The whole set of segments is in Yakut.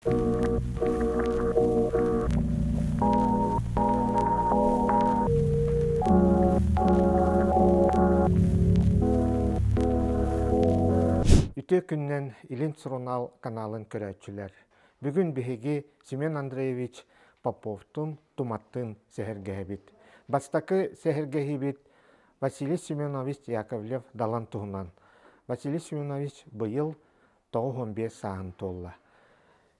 Үтүө күнүнэн Илин сурунаал каналын көрөөччүлэр. Бүгүн биһиги Семен Андреевич Поповтун Туматтыын сэһэргэһэбит. Бастакы сэһэргэһиибит Василий Семенович Яковлев Далан туһунан. Василий Семенович быйыл 95 сааһын туолла.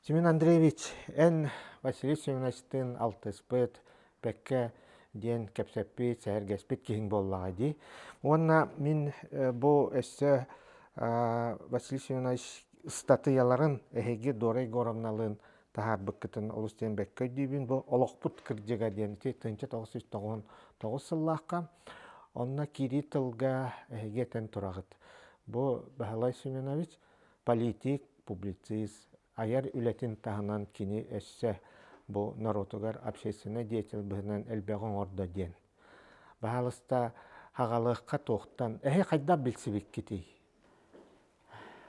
Семен Андреевич, эн Василий Семеновичтыын алтыспыт, бэккэ диэн кэпсэппит, сэһэргэспит киһиҥ буоллаҕа дии. Уонна мин бу өссө Василий Семенович ыстатыйаларын эһиги Дора Егоровналыын таһаарбыккытын олус диэн бэккэ өйдүүбүн. Бу олохпут кырдьыга диэн ити 1999 сыллаахха. Онно киирии тылга эһиги этэн тураҕыт. Бу Баһылай Семенович политик, публицист, айар үлэтин таһынан кини өссө бу норуотугар общественнай деятель быһыынан элбэҕи оҥордо диэн. Баһаалыста хаҕалыахха туохтан эһи хайдах билсибиккитий?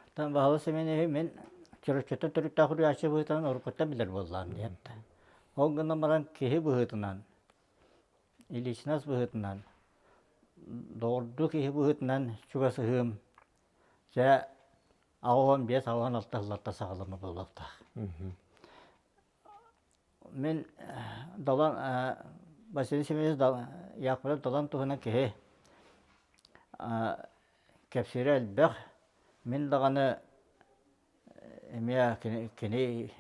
Оттон Баһылай Семеновиһы мин Чурапчыттан төрүттээх уруйааччы быһыытынан уруккуттан билэр буоллаҕым диэн. Ол гынан баран киһи быһыытынан, личность быһыытынан, доҕордуу киһи быһыытынан чугасыһыым Дьэ, 85, 86 сыллартан саҕаламмыт буолуохтаах. Мин Далан Василий Семенович Яковлев Далан туһунан киһи кэпсиирэ элбэх. Мин даҕаны эмиэ кини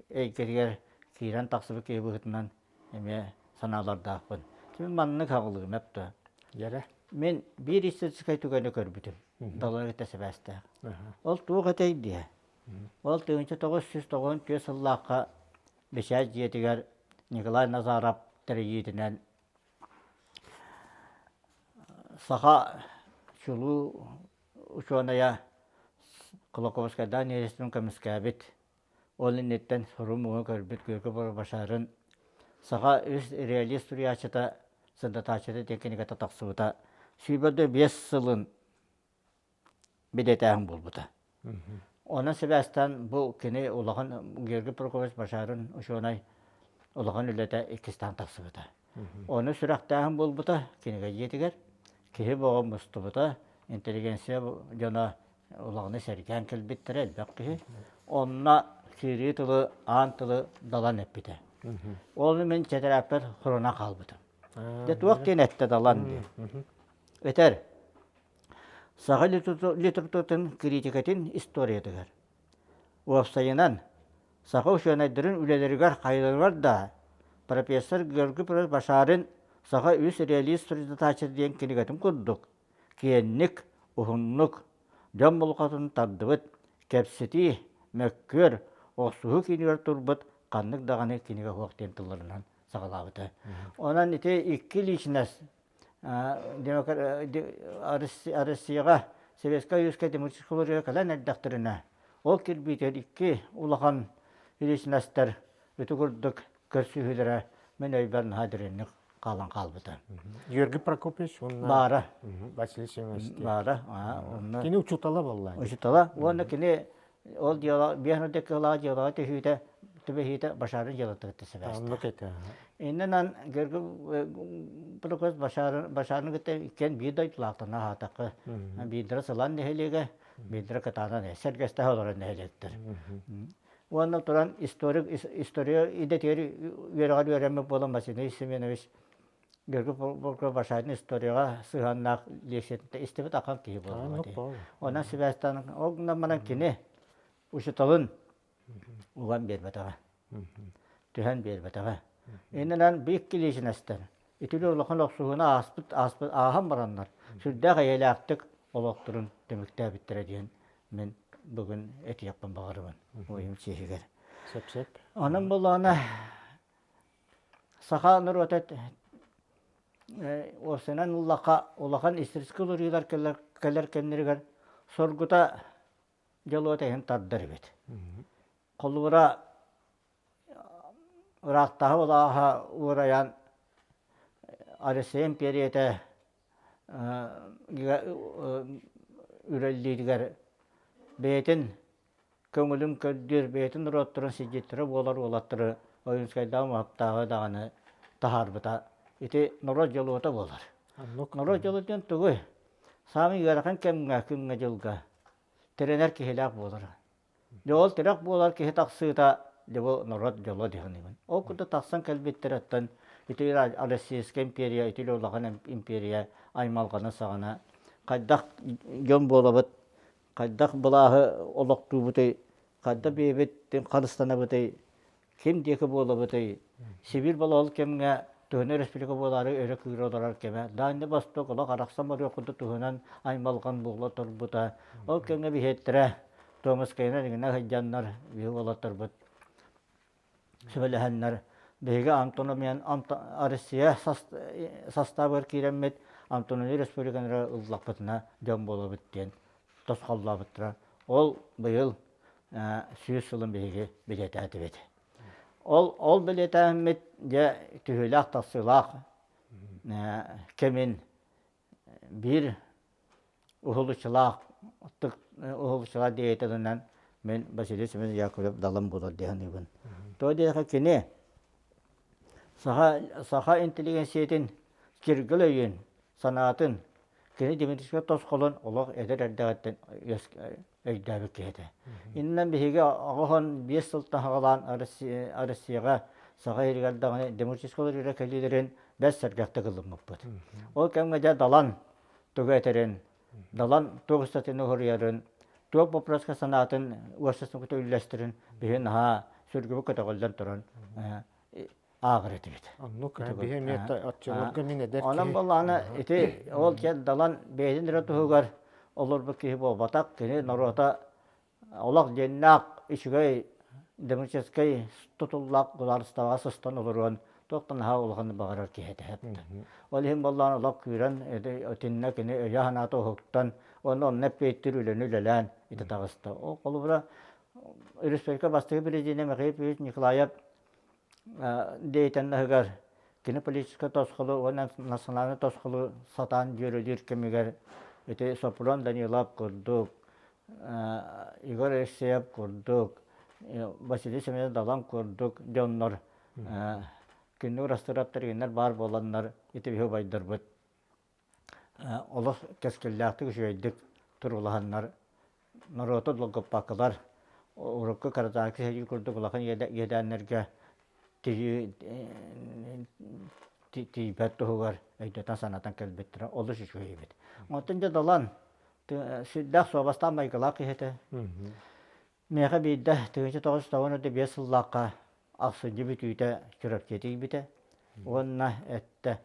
эйгэтигэр киирэн тахсыбыт киһи быһыытынан эмиэ санаалардаахпын. Мин маннык аҕылыым эп да. Дьэрэ. Мин биир историческай түгэни көрбүтүм. Далан кытта сибээстээх. Ол туох этэй диэ? Ол 1994 сыллаахха Бэчээт дьиэтигэр Николай Назаров тэрийиитинэн саха чулуу учуонайа Кулаковскайдаан иэстин көмүскээбит, ол инниттэн сору-муҥу көрбүт Күөкү Башарын саха үс реалист суруйааччыта, сырдатааччыта диэн кинигэтэ тахсыбыта 25 сылын бэлиэтээһин буолбута. Онон сибээстээн бу кини улахан Георгий Прокопьевич Башарин учуонай улахан үлэтэ иккистээн тахсыбыта. Ону сүрэхтээһин буолбута кинигэ дьиэтигэр. Киһи бөҕө мустубута, интеллигенция дьоно улаханы сэргээн кэлбиттэрэ элбэх киһи. Онно киирии тылы, аан тылы далан эппитэ. Ол мин тэтэрээппэр сурунан хаалбытым. Дьэ туох диэн эттэ далан диэн. Этэр, Саха литературатын критикатын историятыгар, уопсайынан, саха учуонайдарын үлэлэригэр хайаларыгар да профессор Георгий Петрович Башарин «Саха үс реалист средоточие» диэн кинигэтин курдук киэҥник, уһуннук дьон болҕомтотун тардыбыт, кэпсэтии, мөккүөр, охсуһуу киинигэр турбут ханнык даҕаны кинигэ суох диэн тылларынан саҕалаабыта. Онон ити икки личность Россияҕа Советскай Союзка демократическай кэлэн эрдэхтэринэ, ол кирбиитигэр икки улахан личностар ити курдук көрсүһүүлэрэ мин өйбөр наһаа дириҥник хаалан хаалбыта. Георгий Прокопьевич уонна Баара. Василий Семенович. Баара. Онно Кини учуутала буолла. Учуутала уонна кини ол дьыала биэс кылаа дьыалаҕа түһүүтэ түбэһиитэ Башарын дьыалатыгар сибээстээх. Оннук этэ. Иннинэн Георгий Прокопьевич Башарын Башарны кытта иккиэн биир дойдулаахтарына аһаатахха биирдэрэ Сылан нэһилиэгэ, биирдэрэ Кытаанан сэргэстэһэ олорор нэһилиэктэр. Уонна туран историк история идэтигэр үөрэҕэр үөрэммит буолан Василий Семенович Георгий Прокопьевич Башарин историяҕа сыһыаннаах лиэксийэтин истибит ахан киһи буолла. Онон сибээстээн ол гынан баран кини учууталын уган биэрбэтэҕэ. Түһэн биэрбэтэҕэ. Иннинэн биир лиичинэстэр итили улахан охсуһууну ааспыт ааспыт ааһан бараннар сүрдээх эйэлээхтик олохторун түмүктээбиттэрэ диэн мин бүгүн этиэхпин баҕарабын уйум чиэһигэр. Сөп сөп. Онон буоллаҕына Саха норуота уопсайынан ыллахха улахан историческай уларыйыылар кэлэр, кэлэр кэмнэригэр соргута дьолуота иһин тардар эбит. Холобура, ыраахтааҕы былааһа уурайан Россия империята үлэлииригэр бэйэтин көҥүлүн көрдүүр, бэйэтин норуоттарын сидьиттэрэ буолар уолаттары Ойуунскайдаах Муһаптааҕы даҕаны таһаарбыта. Ити норуот дьолуота буолар. Норуот дьоло диэн тугуй? Саамай ыарахан кэмҥэ, күҥҥэ-дьылга тирэнэр киһилээх буолара. Дьэ ол тирэх буолар киһи тахсыыта дьэ бу норуот дьоло дии саныыбын. Ол курдук тахсан кэлбиттэриттэн ити Российская империя, ити улахан империя аймалҕаны саҕана хайдах дьон буолабыт, хайдах былааһы олохтуубутуй, хайдах бэйэбит харыстанабытый, ким диэки буолабытый? Сибиир ол кэмҥэ туһунан республика буолаары өрө кыыра олорор кэмэ. Дальний Восток олох арахсан барыах курдук туһунан аймалҕан буола турбута. Ол кэмҥэ биһиэттэрэ Томскайынан иҥинэ сылдьаннар биһи уолаттарбыт сүбэлэһэннэр биһиги Антономиян Россия састаабыгар киирэммит Антономия республиканы эрэ ыллахпытына дьон буолабыт диэн тосхоллообуттара. Ол быйыл 100 сылын биһиги бэлиэтээтибит. Ол, ол бэлиэтээһиммит дьэ түһүүлээх-тахсыылаах кэмин биир уһулуччулаах уһулуччулаах деятелинэн мин Василий Семенович Яковлев Далан буолар дии саныыбын. Тоҕо диэтэххэ кини саха, саха интеллигенциятын чиргэл өйүн, санаатын кини Дмитрийскэй тосхолун олох эдэр эрдэҕиттэн өйдөөбүт киһи этэ. Иннинэн биһиги 85 сылтан саҕалаан Россияҕа Саха сиригэр даҕаны демократическай үлэ кэлиилэрин бэрт сэргэхтик ылыммыппыт. Ол кэмҥэ дьэ Далан тугу этэрин, Далан туох ыстатыйаны уһуруйарын, туох боппуруоска санаатын уопсастыбаны үллэстэрин биһи наһаа сүргүбүт көтөҕүллэн туран ааҕар этибит. Оннук биһи эмиэ оччолорго мин эдэр Онон буоллаҕына ити ол дьэ Далан бэйэтин эрэ туһугар олорбут киһи буолбатах, кини норуота олох дьиҥнээх үчүгэй демократическай тутуллаах государствоҕа сыстан олоруон туох да наһаа улаханнык баҕарар киһи этэ. Ол иһин буоллаҕына олох күүрэн итиннэ кини өйө-санаата уһуктан уонна онно эппиэттиир үлэни үлэлээн ити таҕыста. Ол холобура республика бастакы президенэ Михаил Петрович Николаев деятельноһыгар кини политическай тосхолу уонна национальнай тосхолу сатаан дьүөрэлиир кэмигэр ити Сопрун Данилов курдук, Егор Алексеев курдук, Василий Семенович Далан курдук дьоннор күннүк ырастыраптар игиннэр баар буоланнар ити биһи убайдарбыт олох кэскиллээхтик үчүгэйдик туруулаһаннар норуоту долгуппаккалар урукку Каратаки сэрии курдук улахан иэдээннэргэ тиийбэт туһугар өйдөтөн санатан кэлбиттэрэ олус үчүгэй эбит. Онтон дьэ Далан сүрдээх суобастаах майгылаах киһи этэ. Миэхэ биирдэ 1995 сыллаахха ахсынньы бүтүүтэ Чурапчы тиийбитэ уонна эттэ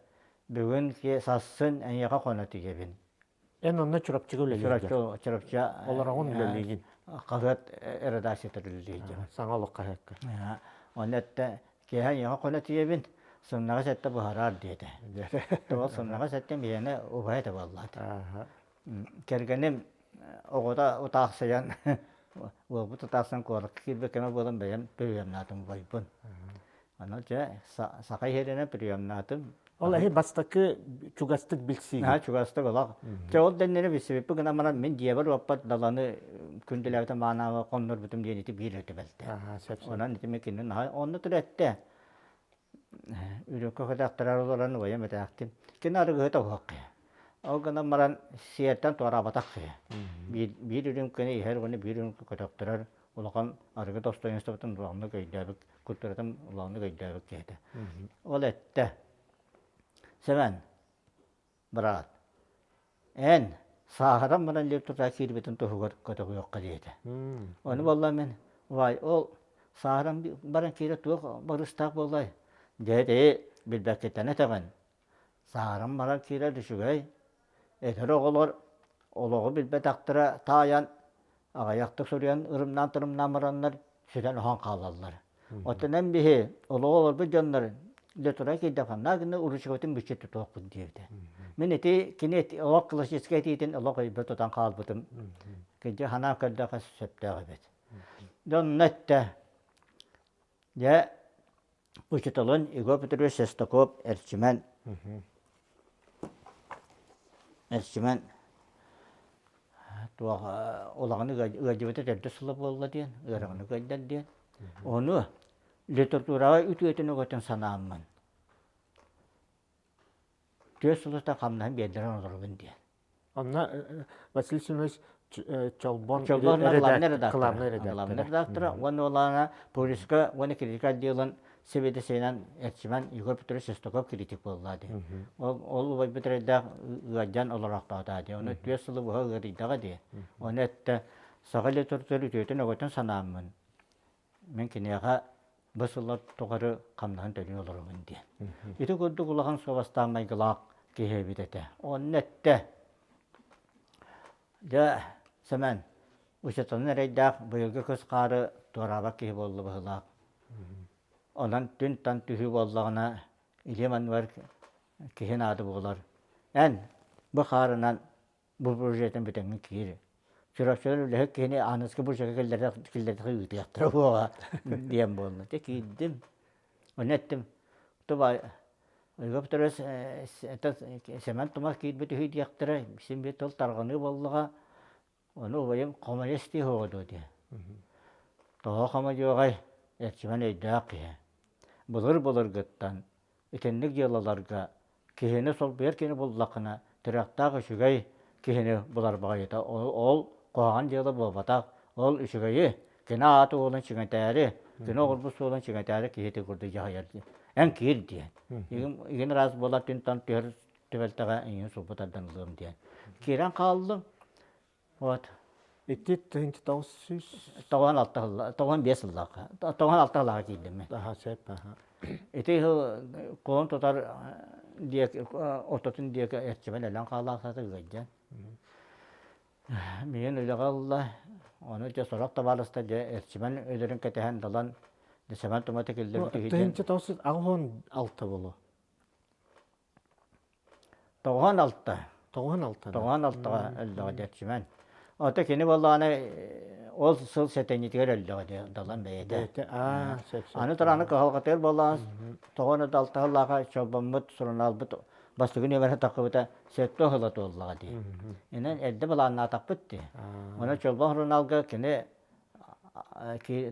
бүгүн сарсын эйиэхэ хоно тиийэбин. Эн онно Чурапчыга үлэлиигин? Чурапчы Олороҕун үлэлиигин? Хаһыат редакциятыгар үлэлиигин. Саҥа олох хаһыакка. Онно эттэ киэһэ эйиэхэ хоно тиийэбин, сымнаҕас эттэ буһараар диэтэ. Ол сымнаҕас эттэ миэнэ убайа этэ буоллаат. Кэргэним оҕото утаахсыйан уолбут утаахсан куоракка киирбит кэмэ буолан бэйэм приемнаатым убайбын. Аны дьэ саха иһэринэн приемнаатым. Ол эһи бастакы чугастык билсиигит? Аа чугастык олох. Дьэ ол дэннэри билсибиппит гынан баран мин дьиэбэр уоппат даланы күндүлээбитим маанааҕа хоннорбутум диэн ити биир өтүбэлтэ. Онон ити мин кинини наһаа онно түрөттэ. Үрүккэ көтөхтөрөр олорон убайым этээхтим. Кини арыгыһыта уһуох киһи. Ол гынан баран сиэртэн туораабатах киһи. Биир, биир үрүҥкэни иһэр уонна биир үрүҥкэ көтөхтөрөр улахан арыгы достоинствотын улаханнык өйдөөбүт, культуратын улаханнык өйдөөбүт киһи этэ. Ол эттэ, Сэмэн, Быраат, эн сааһыран баран лип тута киирбитин туһугар көтөҕүөххэ диэтэ. Ону буолла мин, убаай, ол сааһыран баран киирэ туох барыстаах буоллай? Дьэ, билбэккиттэн этэҕин. Сааһыран баран киирэр үчүгэй. Эдэр оҕолор олоҕу билбэтэхтэрэ таайан аҕыйахтык суруйан ырымнаан-тырымнаан бараннар сүтэн-оһон хаалаллар. Оттон эн биһи олоҕу олорбут дьоннор литра киирдэххинэ гына уручкабытын мүччү тутуохпут диэбитэ. Мин ити кини олох классическай этиитин олох өйбөр тутан хаалбытым. Кырдьык санаан көрдөххө сөптөөх эбит. Дьонно эттэ, дьэ учууталын Егор Петрович Шестаков Эрчимэн Эрчимэн. Туох улахан ыалдьыбыта төрдүс сыла буолла диэн, ыарахан ыалдьар диэн. Ону литератураҕа үтүөтүн өгөтүн санааммын түөрт сылыта хамнаһын биэрдэрэн олоробун диэн. Онно Василий Семенович Чолбон Чолбон главный редактора. Главный редактора. Уонна олаана публика уонна критика отделын сэбиэдиссэйинэн Эрчимэн Егор Петрович Шестаков критик буолла дии. Ол ол убайбыт эрэйдээх ыалдьан олороохтоото дии. Ону түөрт сылы быһа ыарыйдаҕа дии. Ону эттэ саха литература үтүөтүн-өгөтүн санааммын Мин киниэхэ бу сыллар тухары хамнаһын төлүү олоробун диэн. Ити курдук улахан суобастаах майгылаах киһи эбит этэ. Онно эттэ, дьэ, Сэмэн, учууталын эрэйдээх быйылгы кыс хаары туораабат киһи буолла быһыылаах. Онон түн-тан түһүү буоллаҕына, илиим анныгар киһи наада буолар. Эн бу хаарынан бу бюджетын бүтэҥҥин киир. Чурапчылар үлэһит киһини ааныска бюджекка киллэрдэх ыытыахтара буоҕа диэн буолла. Дьэ киирдим. Ону эттим, Тубай Егор Петрович Сэмэн Тумас киирбит үһү диэхтэрэ, син биир тыл тарҕаныы буоллаҕа. Ону убайым хомойо истиэ суоҕа дуо диэн. Тоҕо хомойуоҕай, Эрчимэн өйдөөх киһи. Былыр-былыргыттан итинник дьыалаларга киһини солбуйар киһини буллаххына, тирэхтээх үчүгэй киһини булар баҕайыта. Ол куһаҕан дьыала буолбатах. Ол үчүгэйи кини ааты уолун чиҥэтээри, кини оҕурбут суолун чиҥэтээри киһити курдук дьаһайар диэн. Эн киир диэн. Игин ыраас буолар түн-тан түһэр түбэлтэҕэ эйигин сулбу тардан ылыам диэн. Киирэн хааллым. Вот. Икки тыһыынча тоҕус сүүс 96 сылла, 95 сыллаахха, 96 сыллааҕа киирдим мин. Аха, сөп, аха. Ити сыл кулун тутар диэки, ортотун диэки эрчимэн өлөн хаалаахтата ыалдьан. Миигин үлэҕэ ылла, ону дьэ сорох табаарыстар дьэ эрчимэн өлөрүн кэтэһэн далан, дьэ Сэмэн Тумата киллэрбит үһү диэн. 1986 буолуо. 96. 96. 96-ҕа өллөҕө диэччимэн. Ото кини буоллаҕына ол сыл сэтинньитигэр өллөҕө диэ Далан бэйэтэ. Бэйэтэ аа сөп сөп. Аны туран кыһалҕатыгар буоллаҕына 96 сыллааҕа чолбоммут сурунаалбыт бастакы нүөмэрэ таххыбыта сэттэ сыла туоллаҕа дии. Инэн эрдэ былааннаатахпыт дии. Онон Чолбон сурунаалга кини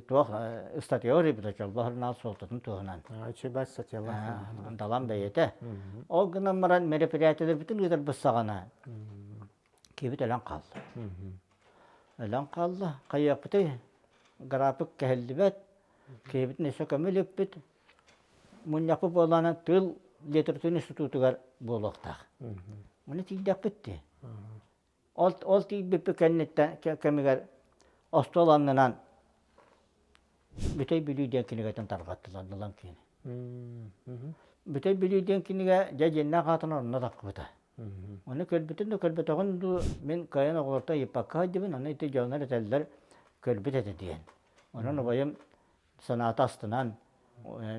туох ыстатыйа ыйбыта Чолбон сурунаал суолтатын туһунан. Үчүгэй статьялар. Далан бэйэтэ. Ол гынан баран мероприятиелэрбитин ыытарбыт саҕана киһибит өлөн хаалла. Өлөн хаалла. Хайыахпытый? График кэһиллибэт. Киһибитин өссө көмө иликпит. Мунньахпыт буоллаҕына тыл литературнай институтугар буолуохтаах. Ону тиийдэхпит дии. Ол, ол тиийбиппит кэнниттэн кэмигэр остуол аннынан Бүтэй Бүлүү диэн кинигэтин тарҕаттылар Далан киһини. Бүтэй Бүлүү диэн кинигэ дьэ дьиэннээх аатын онно таххыбыта. Ону көрбүтүн да көрбөтөҕүн дуу мин кыайан оҕолортон ыйыппакка сылдьыбын, ону ити дьоннор этэллэр көрбүт этэ диэн. Онон убайым санаата астынан,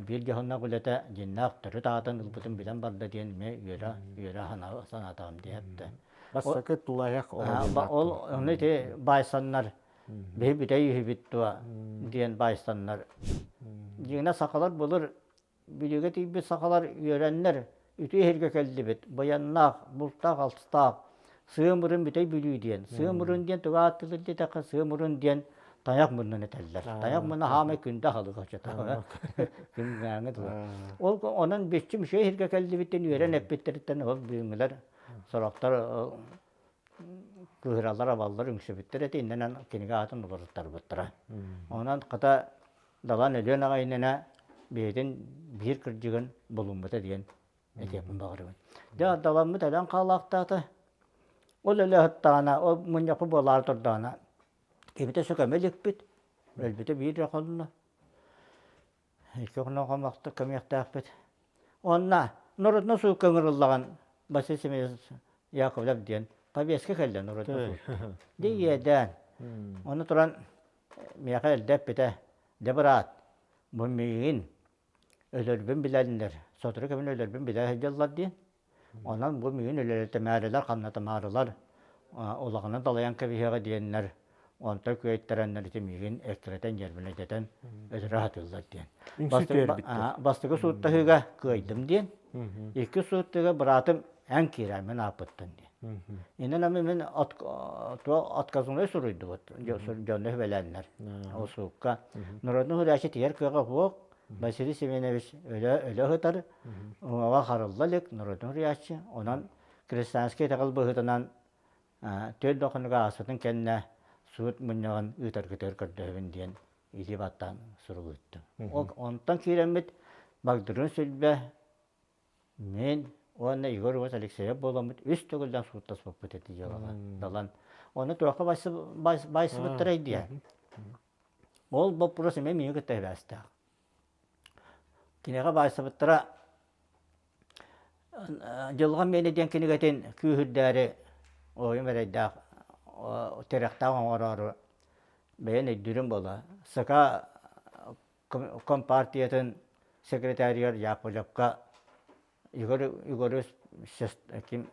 биир дьоһуннаах үлэтэ дьиннээх төрүт аатын ылбытын билэн барда диэн эмиэ үөрэ үөрэ санаатаҕым диэптэ. Бастакы тулаайах Ол ону ити баайсаннар биһи бүтэй үһүбүт дуо диэн баайсаннар. Дьиҥинэ сахалар былыр Бүлүүгэ тиийбит сахалар үөрэннэр, үтүө иһиргэ кэллибит, баяннаах, бултаах-алтыстаах, сыа мурун бүтэй Бүлүү диэн. Сыа мурун диэн тугу ааттыыллар диэтэххэ, сыа мурун диэн тайах муннун этэллэр. Тайах мунна хаамай күндэ аһылыга оччотооҕу. Күҥҥээҥи тыла. Ол онон бүччүм үчүгэй иһиргэ кэллибит диэн үөрэн эппиттэриттэн ол бүгүҥҥүлэр сорохтор кыыһыраллар, абаллар, үҥсүбүттэр этэ, иннинэн кинигэ аатын уларыттарбыттара. Онон хата Далан өлүөн аҕай иннинэ бэйэтин биир кырдьыгын булуммута диэн этиэхпин баҕарабын. Дьэ Даламмыт өлөн хаалаахтаата. Ол өлө сыттаҕына, ол мунньахпы буолаары турдаҕына, кибитэ сөкөмө иликпит, өлбүтэ биир эрэ хонно. Икки хонон хомохтук көмүөхтээхпит. Онно народнай суукка ыҥырыллаҕын Василий Семенович Яковлев диэн повестка кэллэ народнай суукка. Дьэ иэдээн. Ону туран миэхэ эрдэ эппитэ, дьэ быраат, бу миигин өлөрбүн билэллэр, сотору кэминэ өлөрбүн билэ сылдьаллар диэн. Онон бу миигин үлэлэтимээрилэр, хамнатымаарылар, улаханын далайан кэбиһиэҕэ диэннэр, онтон күөйтэрэннэр ити миигин эккирэтэн, ньиэрбинэйдэтэн өлөрө сатыыллар диэн. Бастакы сууттаһыыга кыайдым диэн. Икки сууттаһыыга быраатым Эн киирээр мин ааппыттан диэн. Инэн ами мин отказной суруйдубут дьонно сүбэлээннэр. Ол суукка. Народный суруйааччы тиийэр кыаҕа суох. Василий Семенович өлө өлө сытар. Уҥуоҕа харылла илик народный суруйааччы. Онон крестьянскай итэҕэл быһыытынан түөрт да хонуга ааспытын кэннэ суут мунньаҕын ыытаргытыгар көрдөһөбүн диэн илии баттаан сурук ыыттым. Ол онтон киирэммит Багдарыын Сүлбэ мин уонна Егор Иванович Алексеев буоламмыт үс төгүллээн сууттаспыппыт ити дьыалаҕа далан. Ону туохха байсыбыттарай диэ. Ол боппуруос эмиэ миигин кытта сибээстээх. Киниэхэ баайсыбыттара Дьылҕам миэнэ диэн кинигэтин күүһүрдээри ойум эрэйдээх тирэхтээх оҥороору бэйэн өйдүүрүм буолла. СК компартиятын секретарыгар Яковлевка Егор Егорович ким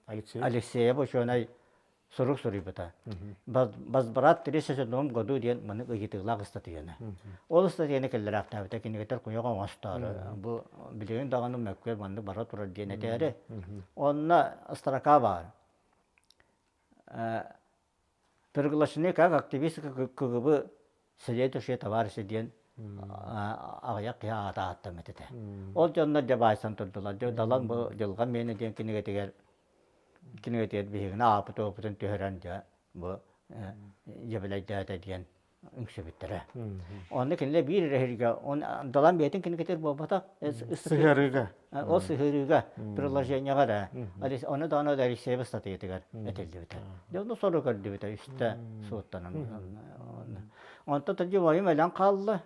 Алексеев учуонай сурук суруйбута. Возврат 37 году диэн маннык ыйытыылаах ыстатыйаны. Ол ыстатыйаны кэллэрээхтээбитэ кинигэтэр куйах оҥостоору. Бу билигин даҕаны мөккүөр маннык бара турар диэн этээри. Онно строка баар. Приглашены как активисты КГБ следующие товарищи диэн аҕыйах киһи аата ааттаммыт этэ. Ол дьоннор дьэ баайсан турдулар. Дьэ Далан бу Дьылҕа миэнэ диэн кинигэтигэр кинигэтигэр биһигини аапыт опытын түһэрэн дьэ бу дьэбэлэйдээтэ диэн үҥсүбүттэрэ. Онно кинилэр биир эрэ сиргэ Далан бэйэтин кинигэтигэр буолбатах сыһыарыыга ол сыһыарыыга приложениеҕа эрэ ону даҕаны Алексеев ыстатыйатыгар этиллибитэ. Дьэ ону сору көрдүбүтэ үстэ суоттанан. Онтон тадьы убайым өлөн хаалла.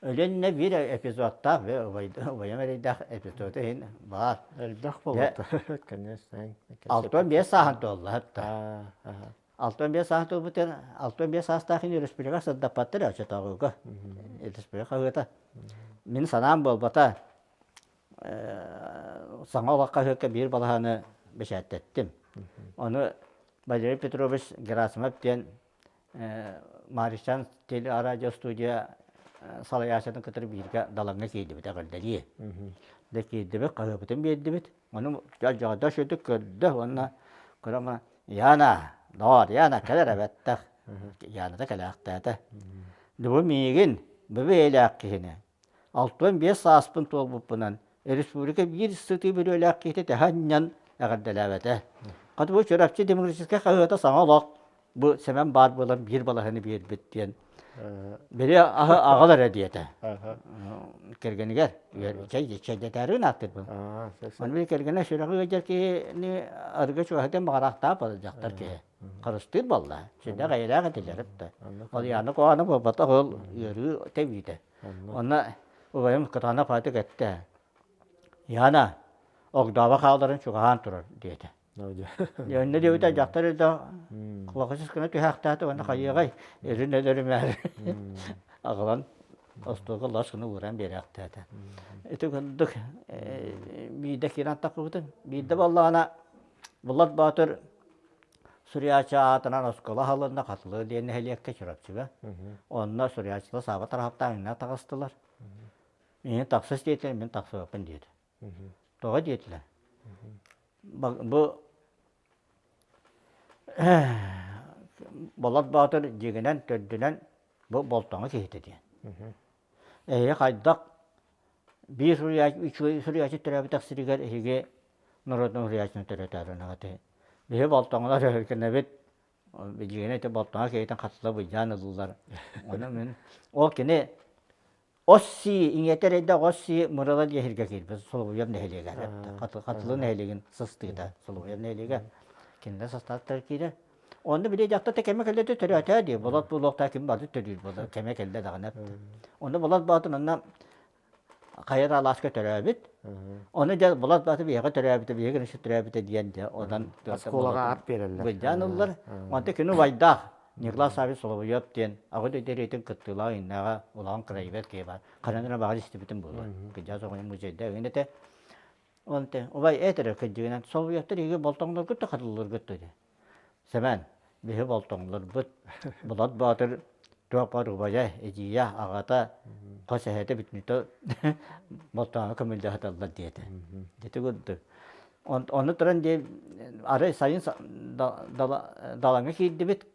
Өлөннө биир эпизодтаах убайым эрэйдээх эпизода иһин баар. Элбэх буолуота. Конечно. 65 сааһын туолла хатта. 65 сааһын туолбутун 65 саастаах ини республика сырдаппаттар оччотооҕуга. Республика хаһыата. Мин санаам буолбата. Саҥа олох хаһыакка биир балаһаны бэчээттэттим. Ону Валерий Петрович Герасимов диэн Маричан телерадиостудия салайааччытын кытары бииргэ Далаҥҥа киирдибит эҕэрдэлии. Дэ киирдибит, хаһыапытын биэрдибит. Ону дьоҕдо сүтүк көрдө уонна көрөн Яна, доҕор, Яна кэлэр эбэттэх. Яната кэлээхтээтэ. Бу миигин, бу бэйэлээх киһини 65 сааспын туолбуппунан республика биир сытыы бүрүөлээх киһитэ тэһэ анньан эҕэрдэлээбэтэ. Хата бу Чурапчы демократическай хаһыата саҥа олох бу Сэмэн баар буолан биир балаһаны биэрбит диэн били аһы аҕал эрэ диэтэ. Кэргэнигэр чэй чэйдэтээри ааттырбын. Ону били кэргэнэ сүрэҕи ыалдьар киһини арыгы чугаһатан баҕараахтаах буолар дьахтар киһи. Харыстыыр буолла. Сүрдээх эйэлээх этилэр да. Ол Яна Коана буолбатах ол ыарыы тэбиитэ. Онно убайым кытаанах баайдык эттэ. Яна, огдообо хааларын чугаһаан турар диэтэ. Онно диэбитэ дьахтар да кулахычыс гына түһээхтээтэ уонна хайыаҕай өрүн өлөрүмээр аҕалан остуолга лас гына ууран биэрээхтээтэ. Ити курдук биирдэ киирэн таххыбытым. Биирдэ буоллаҕына Булат Боотур суруйааччы аатынан оскуола аһылынна Хатылы диэн нэһилиэккэ Чурапчыга. Онно суруйааччылар Сааба Тараһаптааҥҥа таҕыстылар. Миигин тахсыс диэтилэр, мин тахсыбаппын диэтэ. Тоҕо диэтилэр? Бу Болот Боотур дьиҥинэн, төрдүнэн бу Болтоҥо киһитэ диэн. Эһиги хайдах биир суруйааччы, үчүгэй суруйааччы төрөөбүтэх сиригэр эһиги норуотун суруйааччыны төрөтөөрү Биһи Болтоҥолор өһүргэнэбит, билигин ити Болтоҥо киһитин хатыла былдьаан ыллылар. Ону мин ол кини Осси иҥиэтэ эрэйдээх Осси Мырыла диэһиргэ киирбит Соловьев нэһилиэгэр Хатылы нэһилиэгин сыстыыта Соловьев нэһилиэгэ кинилэр састааттара киирэр. Онно били дьахтар кэмэ кэллэ да төрөөтөө дии. Болот буолуохтаах ким бары төрүүр буолар кэмэ кэллэ даҕаны. Онно Болот Боотур онно хайа да алааска төрөөбүт. Ону дьэ Болот Боотур биһиэхэ төрөөбүтэ, биһиги гына төрөөбүтэ диэн дьэ онон оскуолаҕа аат биэрэллэр. Былдьаан ыллар. Онто кини убайдаах Николай Саввич Соловьев диэн аҕа дойду эриэтин кыттыылаах иннээҕэ улахан краевед киһи баар. Ханан эрэ баҕар истибитим буолуо. Кырдьаҕас оҕонньор музейда ыҥын этэ. Онто убай эт эрэ кырдьыгынан Соловьевтар эһиги болтоҥноргут да хатылларгыт дуо Сэмэн, биһи болтоҥнорбут Болот Боотур туох баар убайа, эдьиийэ, аҕата, хос эһэтэ бүтүннүүтэ болтооҥҥо көмүллэ сыталлар диэтэ. Дьэ курдук. Ону туран дии арай сайын Далаҥҥа киирдибит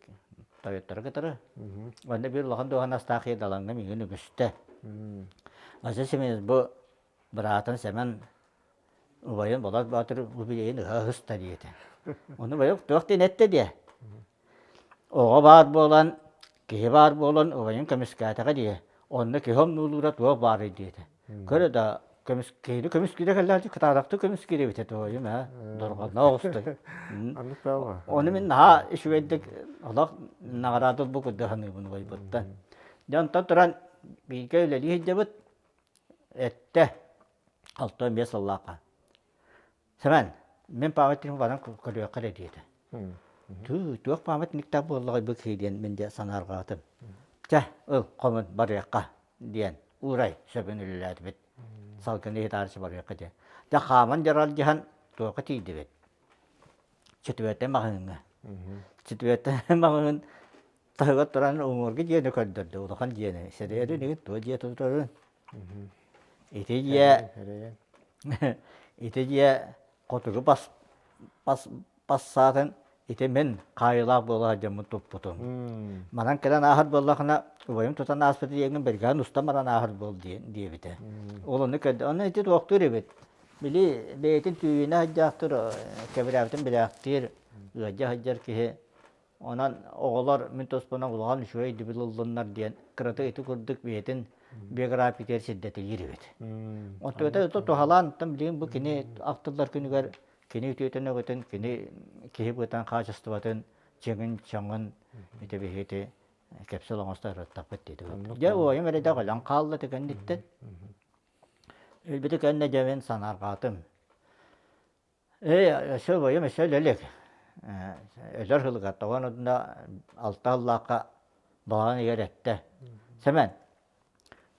тойоттору кытары. Онно биир улахан дуоһунастаах киһи Далаҥҥа миигин үгүстэ. Василий Семенович бу быраатын Сэмэн убайын Болот Боотур убийин ыһа ыһыста диэтэ. Ону убайым туох диэн эттэ диэ. Оҕо баар буолан, киһи баар буолан убайын көмүскээтэҕэ дии. Онно киһи омнуулуура туох баарый диэтэ. Көрө да көмүс киһини көмүскүүрэ кэллээччи кытаанахтык көмүскүүр эбит этэ ойум ээ дорҕонно оҕустой. Ону мин наһаа үчүгэйдик олох наҕараада бу курдук саныыбын убайбыттан. Дьэ онтон туран бииргэ үлэлии сылдьабыт эттэ 65 сыллаахха. Сэмэн, мин памятникпын баран көрүөххэ эрэ диэтэ. Түү, туох памятниктаах буоллаҕай бу киһи диэн мин дьэ санаарҕаатым. Чэ, ыл, хомун, барыахха диэн уурай сөбүн үлэлээтибит. Салгыны иһитаарычы барыахха диэн. Дьэ, хааман дьаралдьыһан туохха тиийдибит? Четвертый маҕаһыыҥҥа. Четвертый маҕаһыын таһыгар туран уҥуоргу дьиэни көрдөрдө, улахан дьиэни. Сэрэйэрин игин туох дьиэ турарын. Ити дьиэ ити дьиэ хотугу бас бас бассаатын ити мин хаайыылаах буола сылдьаммын туппутум. Манан кэлэн ааһар буоллахына убайым тутан ааспыт диэҥҥин бэргээн устан баран ааһар буол диэбитэ. Ол ону көрдө. Ону ити туохтуур эбит. Били бэйэтин түүйүнэ сылдьаахтыр, кэбирээбитин билээхтиир, ыалдьа сылдьар киһи Онон оҕолор мин туспунан улахан үчүгэй өйдөбүл ыллыннар диэн кыратык ити курдук бэйэтин биографиятыгар сирдэтэлиир эбит. Онтугата ото туһалаан оттон билигин бу кини ахтыллар күнүгэр кини үтүөтүн өҕүтүн, кини киһи быһыытынан хаачыстыбатын, чэҥин-чаҥын ити биһиги кэпсэл оҥосто ырыттаппыт диэтибит. Дьэ уойум эрэдэх өлөн хаалла ити кэнниттэн. Өлбүтэ кэннэ дьэ мин санаарҕаатым. Ээ, өссө убайым өссө өлө илик. Өлөр сылыгар тоҕон онно алта сыллаахха балаҕан ыйыгар эттэ. Сэмэн,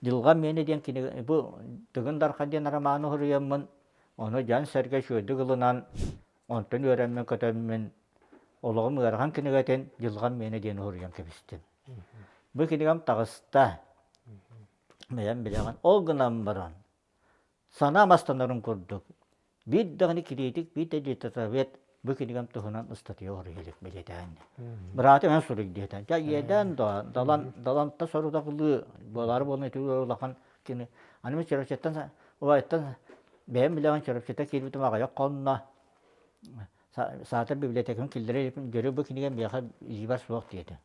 Дьылҕам миэнэ диэн кинигэ бу Тыгын Дархан диэн романы суруйаммын, ону дьон-сэргэ үчүгэйдик ылынан, онтон үөрэммин көтөммүн, олоҕум ыарахан кинигэтин Дьылҕам миэнэ диэн суруйан кэбистим. Бу кинигэм таҕыста. Бэйэм билэҕин. Ол гынан баран, Санаам астанарын курдук, биир даҕаны кириитик, биир да литовед бу кинигэм туһунан ыстатыйа оруйа илик бэлиэтээн. Быраатым эн суруй диэтэ. Дьэ иэдээн да, далан, даланта сорудахлыы буолаары буолан ити улахан кини. Аны мин Чурапчыттан, убайыттан бэйэм билэҕин Чурапчыта киирбитим аҕыйах хонно. Саатар библиотекам киллэрэ дьөрү бу кинигэ миэхэ илиибэр суох диэтэ.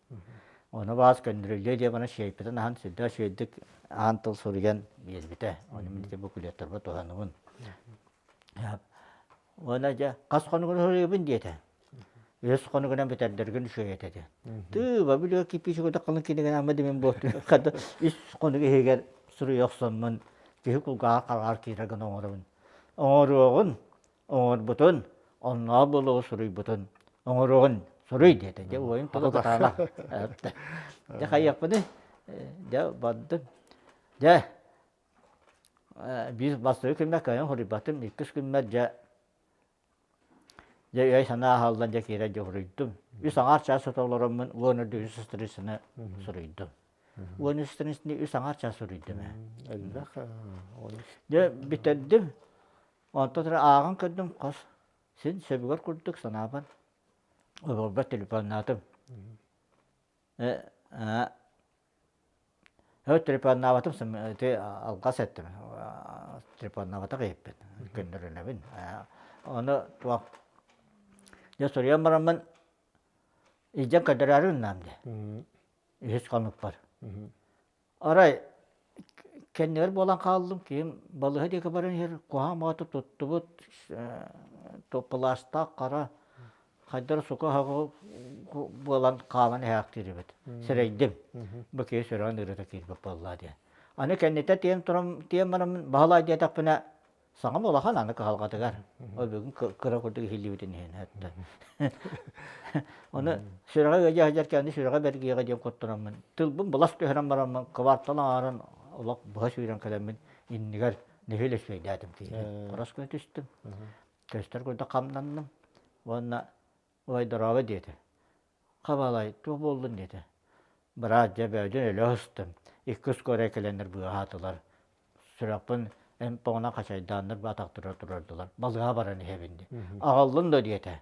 Ону баас көннөрүллүө диэн баран сиэйпитин аһан сүрдээх үчүгэйдик аан тыл суруйан биэрбитэ. Ону мин ити буклеттарбар туһанабын. Уонна дьэ хас хонугун суруйабын диэтэ. Үс хонугунан бүтэрдэргин үчүгэй этэ диэн. Тыыба билиэ киппиичи курдук халыҥ кинигэнэн ама димин буолтун. Хата үс хонук иһигэр суруйа охсоммун киһи кулгааҕар хараҕар киирэр гына оҥоробун. Оҥоруоҕун оҥорбутун, оннооҕор буолуоҕу суруйбутун оҥоруоҕун суруй диэтэ. Дьэ уойун тыла кытаанах. Дьэ хайыахпыный? Дьэ бардым. Дьэ биир бастакы күммэр кыайан суруйбатым, иккис күммэр дьэ дьэ өй-санаа аһыллан дьэ киирэн дьэ суруйдум. Үс аҥаар чаас сыта олороммун уон үрдү үс страницаны суруйдум. Уон үс страницаны үс аҥаар чаас суруйдум ээ. Элбэх. Дьэ бүтэрдим. Онтон эрэ ааҕан көрдүм хос син сөбүгэр курдук санаабар оборбор телефоннаатым. Э телефоннаабатым ити алҕас эттим телефоннаабатах иһиппин көннөрүнэбин. Ону туох дьэ суруйан бараммын илдьэн көрдөрөөрү гыннаам дии. Үһүс хонукпар. Арай кэннигэр буолан хааллым, киһим балыыһа диэки баран иһэр, куһаҕан баҕата туттубут, пластаах хара хайдах эрэ сука оһоҕо буолан хаалан иһээхтиир эбит. Сэрэйдим, бу киһи сүрэҕин ыарыыта киирбит буоллаа диэн. Аны кэннитэ тиийэн туран тиийэн бараммын Баһылай диэтэхпинэ Саҥам улахан аны кыһалҕатыгар. Ол бүгүн кыра курдук иһиллибитин иһин этте. Ону сүрэҕэ ыадьа сылдьар кэнни сүрэҕэ бэргиэҕэ диэн куттанаммын тылбын былас түһэрэн бараммын кыбаартал аҥаарын олох быһа сүүрэн кэлэммин иннигэр нэһиилэ үчүгэйдээтим киһини. Хорос гына түстүм. Көстөр курдук хамнанным. Уонна ой дорообо диэтэ. Хабалай туох буоллун диэтэ. Быраат дьэ бөөдүн өлө сыстым. Икки скорая кэлэннэр быыһаатылар. Сүрэхпин Эмп оҕунан хачайдааннар бу атахтарыгар турардылар. Балыыһа баран иһэбин дии. Аҕаллын да диэтэ.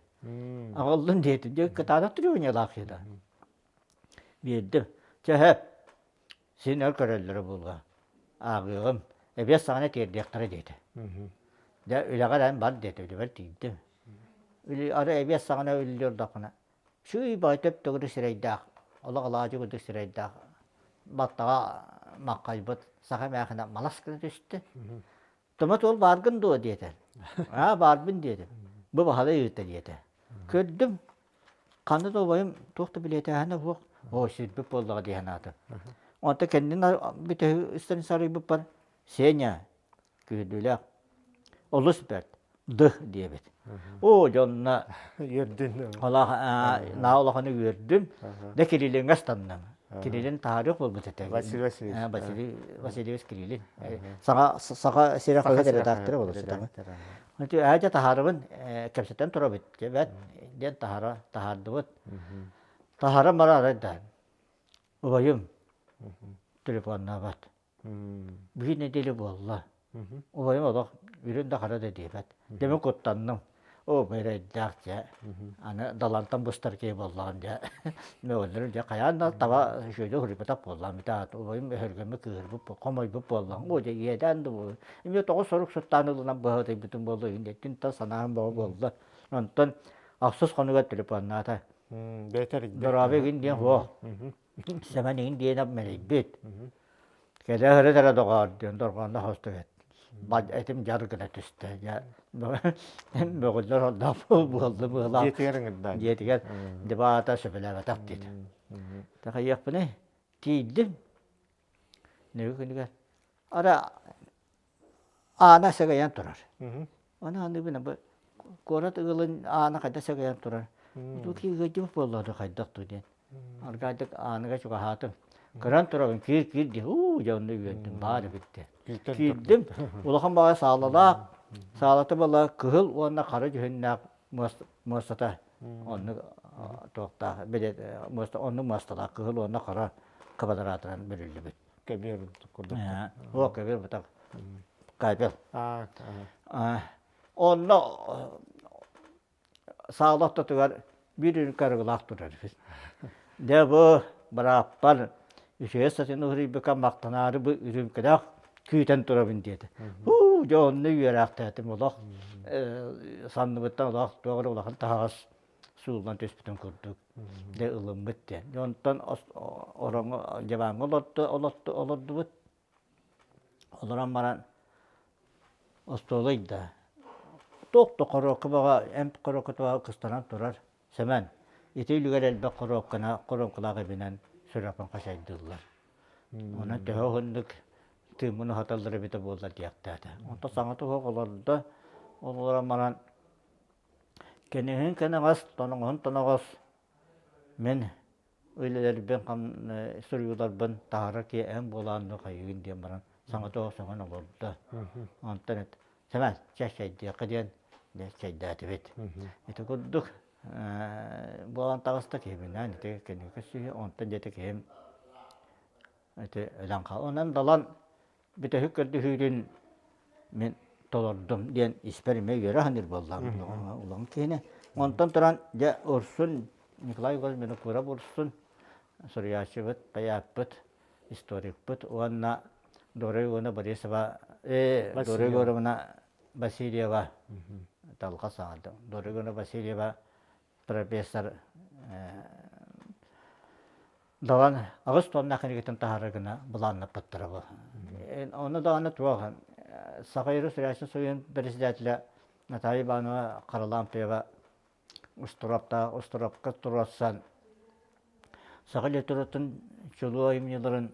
Аҕаллын диэтэ. Дьэ кытаанах требованиялаах киһи да. Биэрдим. Чэ сөп. Син өр көрөллөрө буолуо. Ааҕыаҕым. Эбиэс саҕана тиэрдиэхтэрэ диэтэ. Дьэ үлэҕэр эн бар диэтэ. Үлэбэр тиийдим. Арай эбиэс саҕана үлэлии олордохпуна Чүй баҕай төп-төгүрүк сирэйдээх, олох алаадьы курдук сирэйдээх, баттаҕа маххайбыт саха эмээхинэ малас гына түстэ. Томат уол бааргын дуо диэтэ. Аа баарбын диэтим. Бу баһылай ыыта диэтэ. Көрдүм, ханна да убайым туох да билиэтээһинэ суох, оо сирбит буоллаҕа дии санаатым. Онтон кэннин бүтэһик страница арыйбыппар Сеня Күүрдүүлээх. Олус бэрт. Дых диэбит. Оо, дьонно үөрдүн. Наа улаханы үөрдүм. Да Кириллиҥҥэ ыстанным. Кириллин таһаарыах буолбут этэ. Василий Васильевич. Василий Васильевич Кириллин. Саха саха сирэ хаһыат редактора буолар сытаҕын. Ээдьэ таһаарыбын кэпсэтэн турабыт. Дебет диэн таһара таһаардыбыт. Таһааран барар да. Убайым телефоннаабат. Биир нэдиэлэ буолла. Убайым олох үрүн да хара да диэбэт. Дьэ мин куттанным. Оо, эрэйдээх дьэ. Аны далантан быстар киһи буоллаҕым дьэ. Мөҕөллөрүм дьэ хайаан да таба үчүгэйдик суруйбатах буоллаҕым. Ити убайым өһөргөммүт кыыһырбыт, хомойбут буоллаҕым. Оо, дьэ иэдээн да буолуо. Эмиэ тоҕо сорук суттаан ылынан быһаатыйбытым буолла иһин диэн санаам бөҕө буолла. Онтон ахсыс хонугар телефоннаата. Бэйэтэ Дорообо игин диэн суох. Сэмэн игин диэн мэлийбит. Кэлэ сырыт эрэ доҕоор диэн дорҕоонно хостубут. Этим дьар гына түстэ. Мөҕүллэр ордоох буолла быһылаах. Дьиэтигэр ыҥырда. Дьиэтигэр дебаата сөбүлээбэтэх диэтэ. Тахайыахпыный тиийдим. Нөҥүө күнүгэр ара Аана сэгэйэн турар. Ону аныыбын бу куорат ыалын аана хайдах сэгэйэн турар. Бу киһи ыалдьыбыт буолла хайдах дуу диэн. Аргаайдык ааныга чугаһаатым. Көрөн турабын киир киир диэн уу дьэ онно үөрдүм баар эбит диэн. Киирдим улахан баҕайы саалалаах саалата буола кыһыл уонна хара дьүһүннээх муостата оннук туохтаах муоста оннук муосталаах кыһыл уонна хара квадратынан бүрүллүбүт. Көбүөр курдук. Оо, көбүөр бутак. Кабел. Онно саала ортотугар биир үрүҥ арыгылаах турар үһү. Дьэ бу бырааппар үчүгэй сатын уһуруйбукка махтанаары бу үрүҥкэлээх күүтэн турабын диэтэ. Һуу, дьэ онно үөрээхтээтим олох санныбыттан олох туох эрэ улахан таһаҕас сууллан түспүтүн курдук дьэ ылыммыт диэн. Онтон ороҥҥо дьыбааҥҥа олордубут. Олорон баран остуолу ыйда. Туох да хоруопка бөҕө, эмп хоруопката бөҕө кыстанан турар. Сэмэн, ити үлүгэр элбэх хоруопкана хоруопкалаах эбинэн сүрэхпин хачайдыыллар. Онон төһө уһуннук тыыммын уһаталлар эбитэ буоллар диэхтээтэ. Онтон саҥа туһах олордо. Ол олорон баран Кэнэһин кэнэҕэс, тоноҕоһун тоноҕос мин үлэлэрбин суруйууларбын таһаарар киһи эн буолаан хайыгын диэн баран саҥата сөҥөн олордо. Онтон эт Сэмэн, чэ чэйдиэххэ диэн дьэ чэйдээтибит. Ити курдук буолан таҕыста киһибинээн ити кэнники көрсүһүү онтон диэтэ киһим ити өлөн хаал. Онон Далан бүтэһик көрдөһүүтүн мин толордум диэн испэр эмиэ үөрэ саныыр буоллаҕым улахан киһини. Онтон туран дьэ Урсун Николай Егорович Винокуров Урсун суруйааччыбыт, поэппыт, историкпыт уонна Дора Егоровна Борисова, Дора Егоровна Васильева талга саҕалдым. Дора Егоровна Васильева профессор Далан аҕыс туонна кинигэтин таһаарар гына былааннаппыттара бу. Ону даҕаны туох Саха Юрий Союзун председателэ Наталья Иванова Харлампьева устураптаах устурапка туруорсан саха литературатын чулуу айымньыларын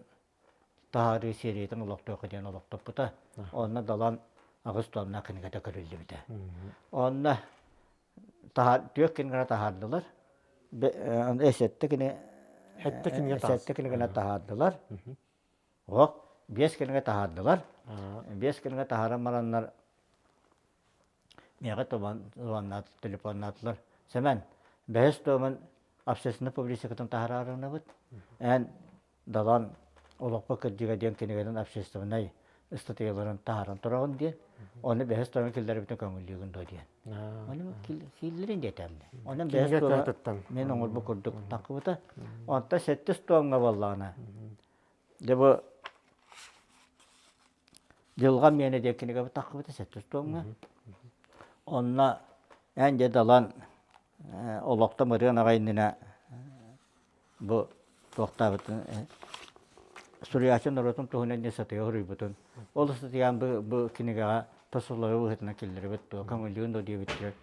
таһаарыы сериятын олохтуохха диэн олохтоппута. Онно Далан аҕыс туонна кинигэтэ көрүллүбүтэ. Онно түөрт кинигэни таһаардылар. Сэттэ кини сэттэ кинигэни таһаардылар. Оһох биэс кинигэ таһаардылар. Биэс кинигэ таһааран бараннар миэхэ телефоннаатылар. Сэмэн, бэһис туомун общественнай публицистикатын таһаарарынабыт. Эн Далан Олоххо кырдьыга диэн кинигэтин общественнай. ыстатыйаларын таһааран тураҕын диэн. Ону бэһис томун киллэрбитин көҥүллүүгүн дуо диэн. Ону киллэрин диэтэм. Онон бэһис туома мен оҥорбут курдук таххыбыта. Онтон сэттис туомҥа буоллаҕына, дьэ бу Дьылҕам миэнэ диэн кинигэбит таххыбыта сэттис туомҥа. Онно эн дьэ далан олохтон ырыан аҕай иннинэ бу туохтаабытын суруйааччы норуотун туһунан диэн сатыйа суруйбутун ол ыстатыйаан бу, бу кинигэҕэ пословие быһыытынан киллэрибит дуо көҥүллүүн дуо диэбиттэр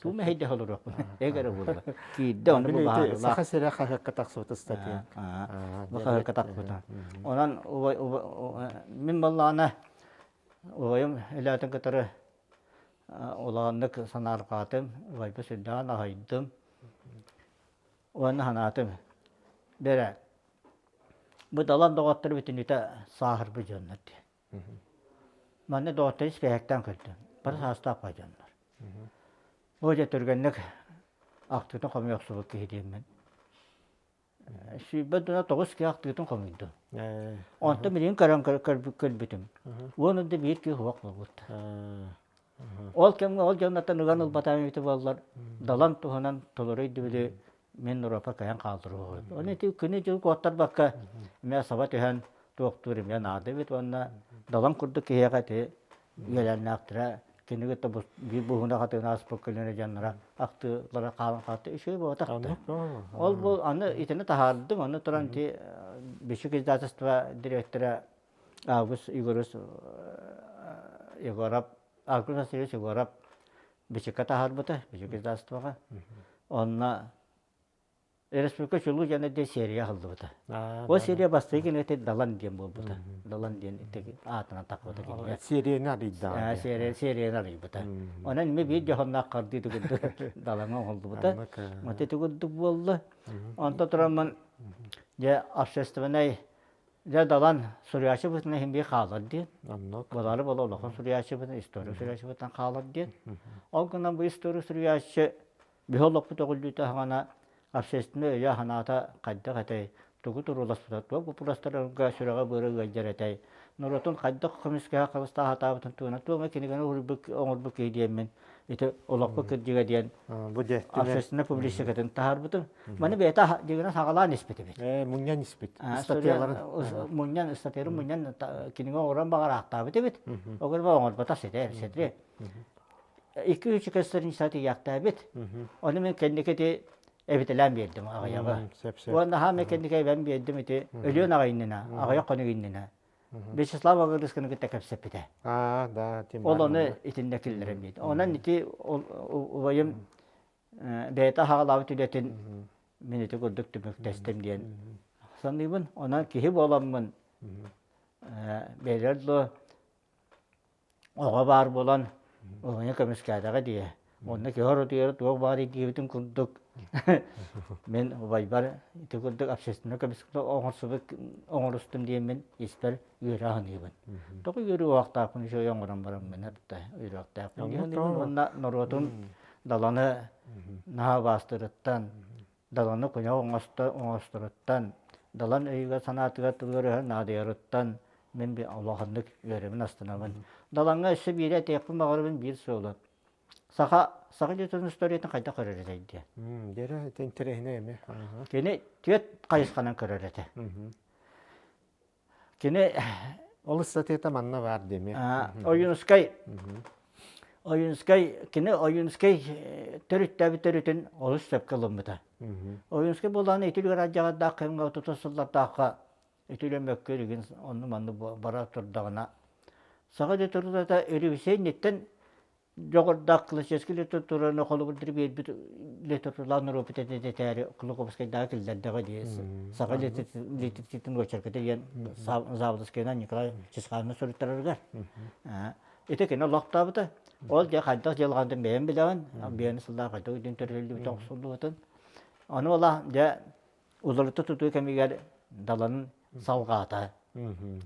туу мэһэйдэһэ олоруохпун эгэрэ буолла киирдэ ону бу баһаарылаах Саха сирэ хаһыакка тахсыбыт ыстатыйа бу хаһыакка тахсыбыта онон мин буоллаҕына убайым илээтин кытары улааннык санаарҕаатым убайбын сүрдээҕин аһайдым Уонна санаатым, бэрэ, бу Далан доҕоттор бүтүннүүтэ сааһырбыт дьоннор диэн. Манна доҕоттору испиэһэктээн көрдүм. Бары саастаах бай дьоннор. Бу дьэ түргэнник ахтыытын хомуйа охсубут киһи диэммин. 129 киһи ахтыытын хомуйдум. Онтон билигин көрөн көрбүтүм. Уон да биир киһи суох буолбут. Ол кэмҥэ ол дьоннортон ыган ылбатаҕым эбитэ буоллар, Далан туһунан толору өйдөбүлү мин норуоппа кыайан хаалларыаҕым. Ону ити күнү-дьылы куоттарбакка эмиэ саба түһэн туохтуур эмиэ наада эбит уонна Далан курдук киһиэхэ ити үөлээннээхтэрэ кинигэ кытта биир буһуна хатыгын ааспыт көлүөнэ дьонноро ахтыылара хаалан хаалта үчүгэй буолбатах да. Ол бу аны итини таһаардым, аны туран ити Бичик издательство дириэктэрэ Август Егорович Егоров, Август Васильевич Егоров Бичиккэ таһаарбыта, Бичик издательствоҕа. Онно Республика чулуу дьоно диэн серия аһыллыбыта. Ол серия бастакы кинигэтэ Далан диэн буолбута. Далан диэн аатынан тахсыбыта кинигэ. Серияны арыйда. Серияны арыйбыта. Онон эмиэ биир дьоһуннаах хардыы курдук Далаҥа оҥоһуллубута. Вот ити курдук буолла. Онтон тураммын дьэ общественнай Дьэ, Далан суруйааччы быһыытынан иһин биир хаалар диэн. Оннук. Буолаары буола улахан суруйааччы быһыытынан, историк суруйааччы быһыытынан хаалар диэн. Ол гынан бу историк суруйааччы биһи олохпут өҕүллүүтэ аһаҕана общественнай өйө-санаата хайдах этэй, тугу турууласпыта, туох боппуруостарга сүрэҕэ-быара ыалдьар этэй, норуотун хайдах көмүскэһэ харыстаа сатаабытын туһунан туох эмэ кинигэни оҥорбут киһи диэммин ити олоххо кырдьыга диэн бу дьэ общественнай публистикатын таһаарбытым. Маны бэйэтэ дьиҥинэн саҕалаан испит эбит. Мунньан испит. Ыстатыйаларын. Мунньан ыстатыйаларын мунньан кинигэ оҥорон баҕараахтаабыт эбит. Ол гынан оҥорботох ситэ ситэ. Икки үч страница тиийээхтээбит. Ону мин кэнники ити эбитэлээн биэрдим аҕыйаҕы. Уонна хаамай кэнники эбэн биэрдим ити өлүөн аҕай иннинэ, аҕыйах хонук иннинэ. Вячеслав Агарысканы кытта кэпсэппитэ. Аа, да, тем Ол ону итиннэ киллэрэн биэрдэ. Онон ити убайым бэйэтэ аһаҕалаабыт үлэтин мин ити курдук түмүктэстим диэн саныыбын. Онон киһи буоламмын бэйэлэр да Оҕо баар буолан оҕону көмүскээтэҕэ дии. Онно киһи оротуйара туох баар диэбитин курдук мин убайбар ити курдук общественнай көмүскэл оҥорсубут оҥорустум диэммин испэр үөрэ аһыныыбын. Тоҕо үөрүү уохтаахпын үчүгэй оҥорон бараммын эрдэ үөрүөхтээхпин дии саныыбын уонна норуотум даланы наһаа убаастыырыттан Даланы куйах оҥосторуттан, Далан өйүгэр-санаатыгар тылыгар наадыйарыттан мин улаханнык үөрэбин, астынабын. Далаҥҥа өссө биири этиэхпин баҕарабын биир суолу. Саха саха литературатын историятын хайдах көрөр этэй диэн. Дьэрэ, это интэриэһинэй эмиэ. Кини түөрт хайысханан көрөр этэ. Кини Ол ыстатыйата манна баар диэми. Ойуунускай Ойуунускай кини Ойуунускай төрүттээбит төрүтүн олус сөпкө ылыммыта. Ойуунускай буоллаҕына ити үлүгэр алдьархайдаах кэмҥэ отутус сыллардаахха ити үлэ мөккүөр игин онну-манны бара турдаҕына саха литературата революция инниттэн дьоҕурдаах классическай литератураны холобурдары биэрбит литературалаах норуоппут этэтээри Кулаковскайдааҕы киллэрдэҕэ дии саха литературатын уочарката диэн Заболоцкайынан Николай Чысхаанна суруйтарарыгар ити кини олохтообута ол дьэ хайдах дьылҕантан бэйэм билэҕин биэни сыллаах хайдах өйдүүн төрүллүбүтэ охсуллубутун ону ола дьэ уларыта тутуу кэмигэр даланын салҕаата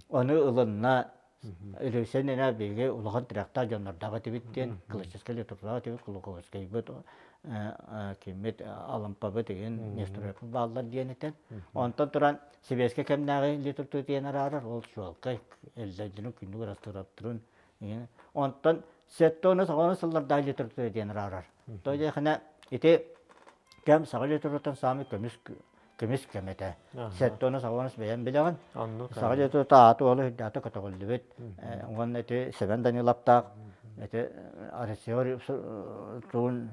ону ылынна. Өлөксөй нэнэ биһиги улахан тирэхтээх дьоннордоох этибит диэн классическай литератураҕа этибит Кулаковскайбыт киммит Алампабыт игин Нестеровпут бааллар диэн этэн. Онтон туран сэбиэскэй кэмнээҕи литература диэн араарар ол чуолкай эллэйдэрин күннүк ырастыраптырын Онтон сэттэ саҕана сыллардаах литература диэн араарар. То диэхинэ ити кэм саха литературатын саамай көмүс көмүс кэм этэ. Сэттэ саҕана бэйэм билэҕин. Саха литературата ааты уолу үрдээтэ көтөҕүллүбүт. Уонна ити Сэмэн Даниловтаах ити Россия туун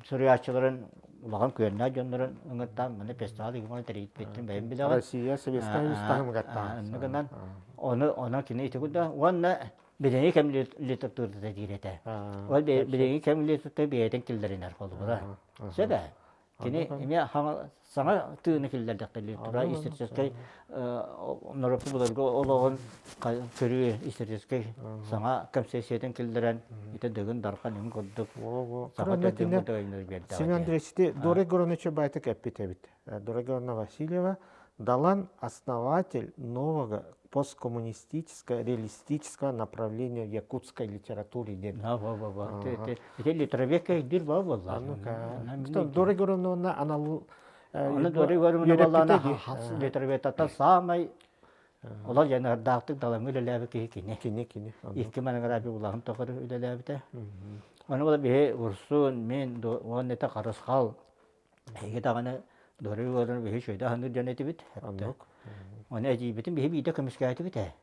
суруйааччыларын улахан күөннээх дьоннорун ыҥыртаан маны фестиваль игиманы тэрийбиттин бэйэм билэҕин. Россия Советскай Союз таһымыгар Оннугунан ону онон кини ити курда уонна билиҥҥи кэм литературата диир этэ. Ол билиҥҥи кэм литература бэйэтин киллэринэр холобура. Сөп ээ. Кини эмиэ саҥа тыыны киллэрдэхтэр литература историческай норуоппут былыргы олоҕун көрүү историческай саҥа концепциятын киллэрэн ити Дыгын Дархан үҥ курдук саха төрдүн курдук Семен Андреевич Дора Горовича байтык эппит эбит. Дора Горовна Васильева Далан основатель нового посткоммунистического реалистического направления в якутской литературе диэн. Ити литровека өйдүүр баа буолла. Дора Горовна анал Аны Дора Егоровна буоллаана литроветаттан саамай олор дьаныардаахтык далаҥҥа үлэлээбит киһи кини. Кини кини. Икки монография улахан тохору үлэлээбитэ. Аны була биһи Урсун, мин, уонна это Харысхал Эһиги даҕаны дорой уолун биһи үчүгэйдик аһыныыр дьон этибит. Оннук. Ону эдьиийбитин биһи биирдэ көмүскээтибит ээ.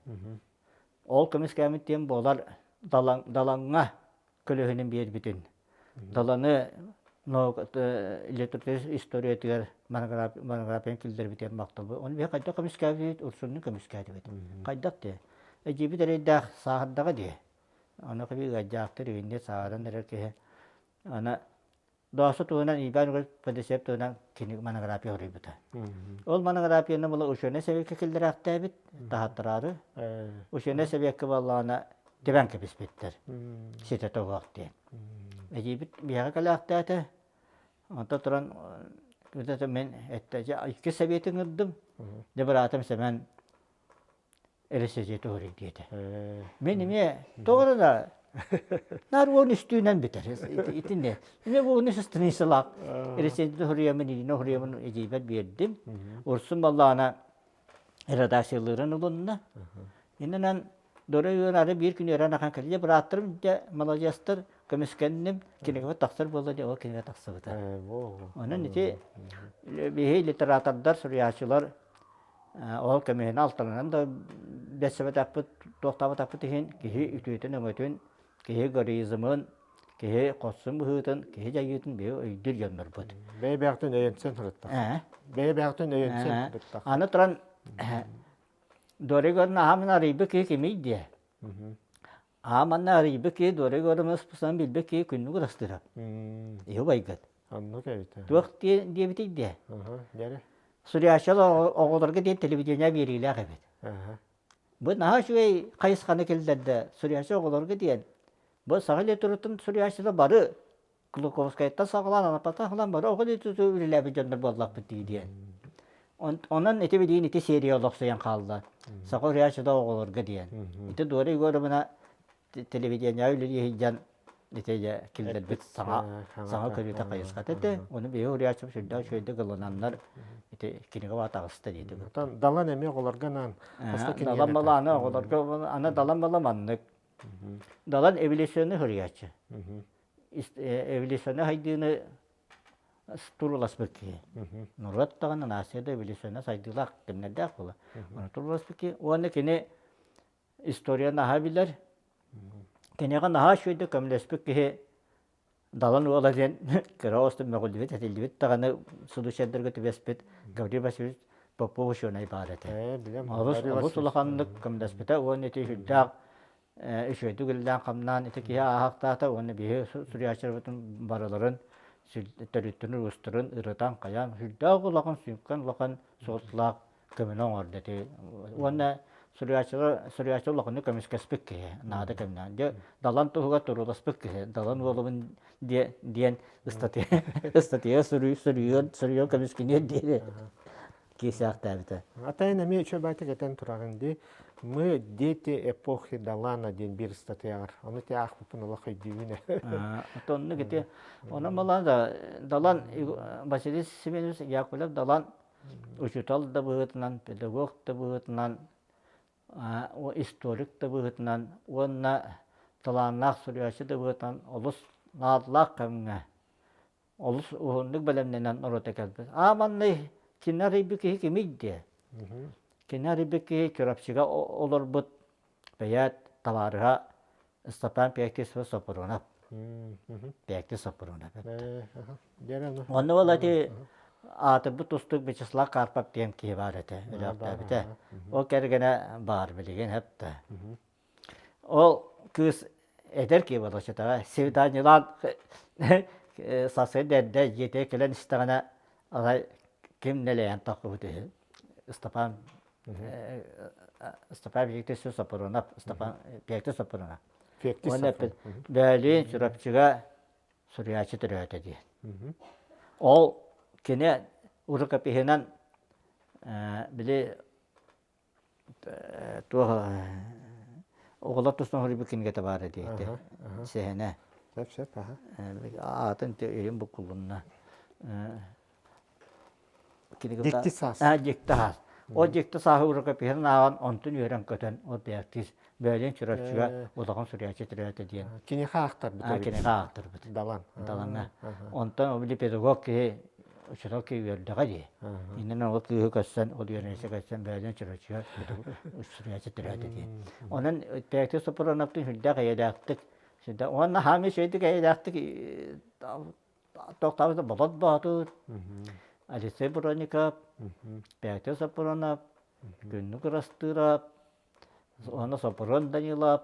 Ол көмүскээммит диэн буолар далаҥ, далаҥҥа көлөһүнүн биэрбитин. Даланы литература историятыгар монографияны киллэрбитигэр махталбыт. Ону биһи хайдах көмүскээбит, Урсуннун көмүскээтибит. Хайдах дии? Эдьиийбит эрэйдээх сааһырдаҕа дии. Ону кэби ыалдьаахтар үүннэ сааһыран эрэр киһи. Аны Доосу туһунан Иван Федосеев туһунан кини монография суруйбута. Ол монографияны була учуонай сэбиэккэ киллэрээхтээбит, таһаттараары. Учуонай сэбиэккэ буоллаҕына тэбэн кэбиспиттэр. Ситэ тоҕуох диэн. Эдьиийбит биһиэхэ кэлээхтээтэ. Онтон туран мин эттэ икки сэбиэти ыҥырдым. Дьэ быраатым Сэмэн Эрэсэдьиэ туһуруй диэтэ. Мин эмиэ тоҕо да наар уон үстүүнэн бүтэр. Итиннэ. Эмиэ уон үс страницалаах эрэсэдьиэ туһуруйаммын, Ирина уһуруйаммын эдьиийбэр биэрдим. Урсун баллаана редакциялыырын ылынна. Иннинэн Дора үөр ары биир күн үөрэн ахан кэллэ. Бырааттарым дьэ маладьыастар көмүскэнним. Кинигэбит тахсар буолла дьэ ол кинигэ тахсыбыта. Онон ити биһи литератордар, суруйааччылар Ол көмүһүн алтанынан да бэссэбэтэхпит, туохтаабатахпыт иһин киһи үтүөтүн-өҥөтүн, киһи эгоизмын, киһи хорсун быһыытын, киһи дьайыытын биһи өйдүүр дьоннорбут. Бэйэ-бэйэҕитин өйөнсөн сырыттах. Бэйэ-бэйэҕитин өйөнсөн сырыттах. Аны туран Доригорн аһамын арыйбыт киһи кимий диэ? Аа манна арыйбыт киһи Доригорн ыспысан билбит киһи күннүк ырастыырап. Иһи убайгыт. Оннук эбит. Туох диэбитий диэ? Дьэрэ. Суруйааччылар оҕолорго диэн телевидение биэриилээх эбит. Бу наһаа үчүгэй хайысханы киллэрдэ суруйааччы оҕолорго диэн. Бу саха литературатын суруйааччылар бары Кулаковскайтан саҕалаан Анапаттан саҕалаан бары оҕо литература үлэлээбит дьоннор буоллахпыт дии диэн. Онон ити билигин ити серия олохсуйан хаалла. Саха суруйааччыта оҕолорго диэн. Ити Дора Егоровна телевидениеҕа үлэлии сылдьан ити дьэ киллэрбит саҥа саҥа көрүүтэ хайысхата этэ. Ону биһиги уруйааччыбыт сүрдээх үчүгэйдик ылынаннар ити кинигэ баа таҕыста диэтим. Оттон Далан эмиэ оҕолорго анаан Далан балааны оҕолорго аны Далан бала маннык. Далан эволюционный суруйааччы. Эволюционный сайдыыны турууласпыт киһи. Норуот даҕаны нация да эволюционный сайдыылаах кэмнэрдээх буола. Ону турууласпыт киһи. Уонна кини история наһаа билэр. Киниэхэ наһаа үчүгэйдик көмөлөспүт киһи Далан уола диэн кыра оҕустан мөҕүллүбүт, этиллибит даҕаны судучердарга түбэспит Гаврил Васильевич Попов учуонай баар этэ. Олус, олус улаханнык көмөлөспүтэ уонна ити сүрдээх үчүгэйдик үлэлээн-хамнаан ити киһи ааһахтаата уонна биһи суруйааччыларбытын барыларын төрүттэрин-уустарын ырытан-хайаан сүрдээх улахан сүҥкэн улахан суолталаах көмөнү оҥордо ити уонна суруйааччылар суруйааччы улаханнык көмүскэспит киһи наада кэмнээн дьэ далан туһугар турууласпыт киһи далан уолубун диэн ыстатыйа ыстатыйа суруйуон суруйуон көмүскүнүөн диэри. Киэсээхтээбитэ. Атайын эмиэ үчүгэй баайтык этэн тураҕын дии. Мы дети эпохи Далана диэн биир ыстатыйаҕар. Ону ти аахпыппын олох өйдүүбүн. Оннук ити. Онон балан да Далан Василий Семенович Яковлев Далан учуутал да быһыытынан, педагог да быһыытынан, историк да быһыытынан уонна талааннаах суруйааччы да быһыытынан олус наадалаах кэмҥэ олус уһуннук бэлэмнэнэн норуота кэлбит. Аа манный кини арыйбыт киһи кимий диэ? Кини арыйбыт киһи Чурапчыга олорбут бэйээт табаарыһа Степан Пектисов Сопрунов. Пектис Сопрунов. Онно ол ити аатырбыт тустуук Вячеслав Карпов диэн киһи баар этэ, өлөөхтөөбүтэ. Ол кэргэнэ баар билигин хэптэ. Ол кыыс эдэр киһи буолуоччутаҕа свиданиелаан сарсын эрдэ дьиэтигэр кэлэн истэҕинэ арай ким нэлэйэн таххыбыт үһү Степан Степан Викторович Сопрунов Степан Петр Сопрунов уонна эппит бөөлүүн Чурапчыга суруйааччы төрөөтө диэн. Ол кини рукопиһынан били туох оҕолор тустан суруйбут кинигэтэ баар диэти сэһэнэ сөп сөп аха аатын өйүм буккулунна дьикти саас дьикти саас ол дьикти сааһы рукопиһын ааҕан онтун үөрэн көтөн ол бэйэктиис бөөлүн Чурапчыга улахан суруйааччы төрөөтө диэн киниэхэ аахтарбыт киниэхэ аахтарбыт далан далаҥҥа онтон били педагог киһи Оччотугар киһи үөрдэҕэ дии. Иннинэ ол кыыһы көрсөн, ол үөрэнээччи көрсөн бэйэлэрин чөрөчүгэр суруйааччы төрөөтө дии. Онон Петр Сопроновтыын сүрдээх эйэлээхтик, сүрдээх уонна хаамыы үчүгэйдик эйэлээхтик тохтообута Болот Боотур, Алексей Бронников, Петр Сопронов, Күннүк Ырастыырап, уонна Сопрун Данилов,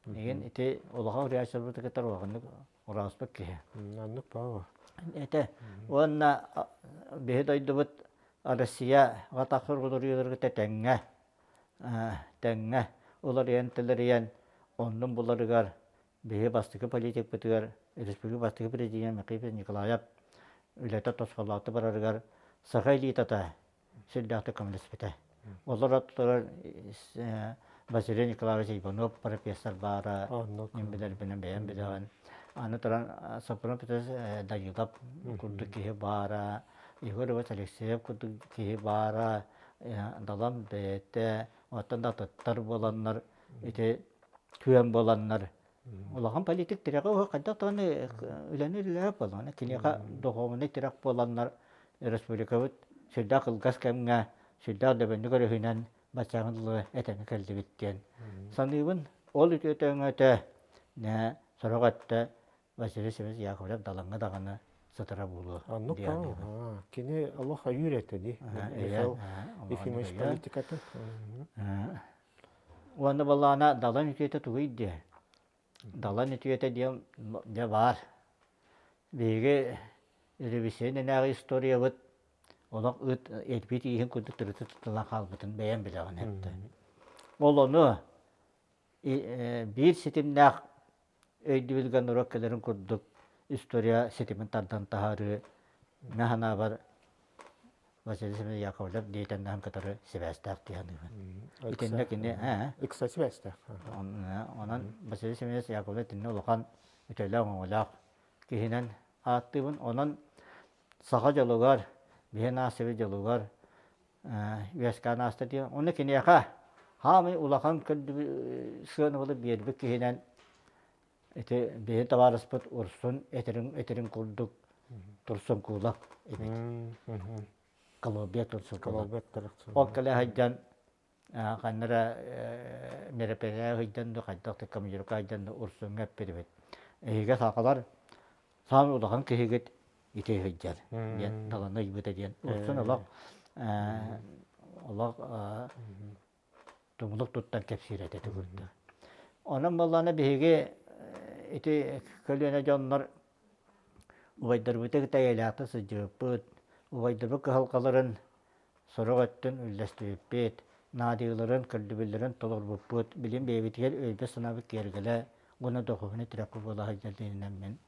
Мигин ити улахан суруйааччыларбыты кытары улаханнык урааспыт киһи. Оннук баа. Этэ. Уонна биһи дойдубут Россияҕа тахсар уларыйыыларга тэҥҥэ тэҥҥэ уларыйан тэлэрийэн оннун буларыгар биһи бастакы политикпытыгар республика бастакы президент Михаил Николаев үлэтэ тосхолоото барарыгар саха элитата сүрдээхтик көмөлөспүтэ. Олор аттылар Василий Николаевич Иванов профессор баара, мин билэрбинэн бэйэм билэҕин. Аны туран Сопрун Петрович Данилов курдук киһи баара, Егор Иванович Алексеев курдук киһи баара, Далан бэйэтэ, оттон да атыттар буоланнар, ити күөн буоланнар улахан политик тирэҕэ уһу хайдах даҕаны үлэни үлэлээбит буоллаҕына киниэхэ духуобунай тирэх буоланнар республикабыт сүрдээх кылгас кэмҥэ сүрдээх дөбөннүк өрүһүнэн баччааҥы дылы этэҥҥэ кэллибит диэн саныыбын. Ол үтүөтэ өҥөтө сорох өттө Василий Семенович Яковлев Далаҥҥа даҕаны сытара буолуо Оннук дии саныыбын. Кини олох өйүүр этэ дии. Михаил Ефимович политикатын. Уонна балаана Далан үтүөтэ тугуй диэ? Далан үтүөтэ диэн дьэ баар. Биһиги ревизия историябыт олох ыт эрбит ииһин курдук төрүтү тутулан хаалбытын бэйэм билэҕин эттэ. Ол ону биир ситимнээх өйдөбүлгэ норуот кэлэрин курдук история ситимин тардан таһаарыы мин санаабар Василий Семенович Яковлев диэтэннэһэн кытары сибээстээх дии саныыбын. Итиннэ кини ыкса сибээстээх. Онон Василий Семенович Яковлев итиннэ улахан үтүөлээх-оҥоһуулаах киһинэн ааттыыбын. Онон саха дьолугар, биһи наасыбыт дьолугар үөскээн ааста диэн. Ону киниэхэ хаамай улахан сыанабылы биэрбит киһинэн ити биһи табаарыспыт Урсун этэрин этэрин курдук Турсункулов эбит. Колобия Турсункулов. Ол кэлэ сылдьан ханна эрэ мероприятие сылдьан да хайдах да командировка сылдьан да Урсуҥҥа эппит эбит. Эһиги сахалар саамай улахан киһигит ити сылдьар диэн талана ыйбыта диэн. Урсун олох олох тумулук туттан кэпсиир этэ курдук. Онон буоллаҕына биһиги ити көлүөнэ дьоннор убайдарбытын кытта эйэлээхтик сылдьыбыппыт, убайдарбыт кыһалҕаларын сорох өттүн үллэстибиппит, наадыйыыларын, көрдөбүллэрин толорбуппут, билигин бэйэбитигэр өйбүт-санаабыт киэргэлэ уонна духуобунай тирэхпит буола сылдьар диэнинэн мин.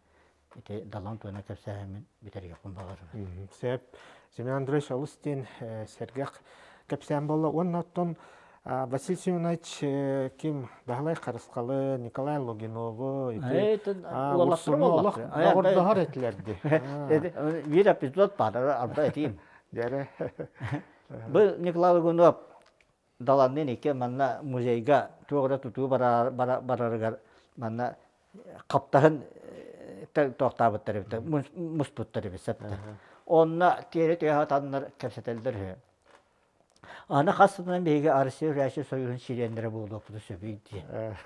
ити Далан туһунан кэпсээһиммин бүтэриэхпин баҕарабын. Сөп. Семен Андреевич олус диэн сэргэх кэпсээн буолла. Уонна оттон Василий Семенович ким Баһылай Харысхалы, Николай Лугинову ити уолаттар олох доҕордоһор этилэр дии. Биир эпизод баар, арда этиим. Дьэрэ. Бу Николай Лугинов Даланныын икки манна музейга туох эрэ тутуу барарыгар манна хаптаһын туохтаабыттар эбит, муспуттар эбит сөптө. Онно тиэрэ түһэ сатаннар кэпсэтэллэр үһү. Аны хас сылынан биһиги Россия Федерация Союһун чилиэннэрэ буолуохпутун сөбүй диэн.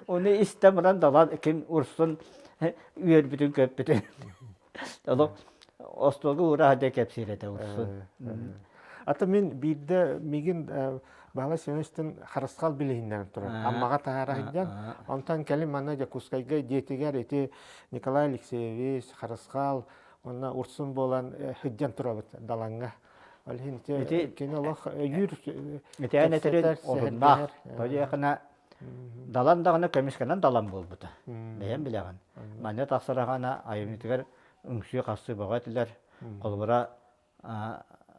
Ону истэн баран Далан ким урсун үөрбүтүн көппүтүн. Олох остуолга уураһа дьэ кэпсиир этэ урсун. Ата мин биирдэ мигин Баһылай Семеновичтын харысхал билиһиннэрэн турар. Аммаҕа таһаара сылдьан. Онтон кэлин манна Дьокуускайга дьиэтигэр ити Николай Алексеевич, Харысхал уонна Урсун буолан сылдьан турабыт Далаҥҥа. Ол иһин ити кини олох өйүүр Итиэн этэрин оруннаах. Тоҕо Далан даҕаны көмүскэнэн далан буолбута. Бэйэм билэҕин. Манна тахсараҕана айымньытыгар үҥсүү-хасыы бөҕө этилэр. Холобура,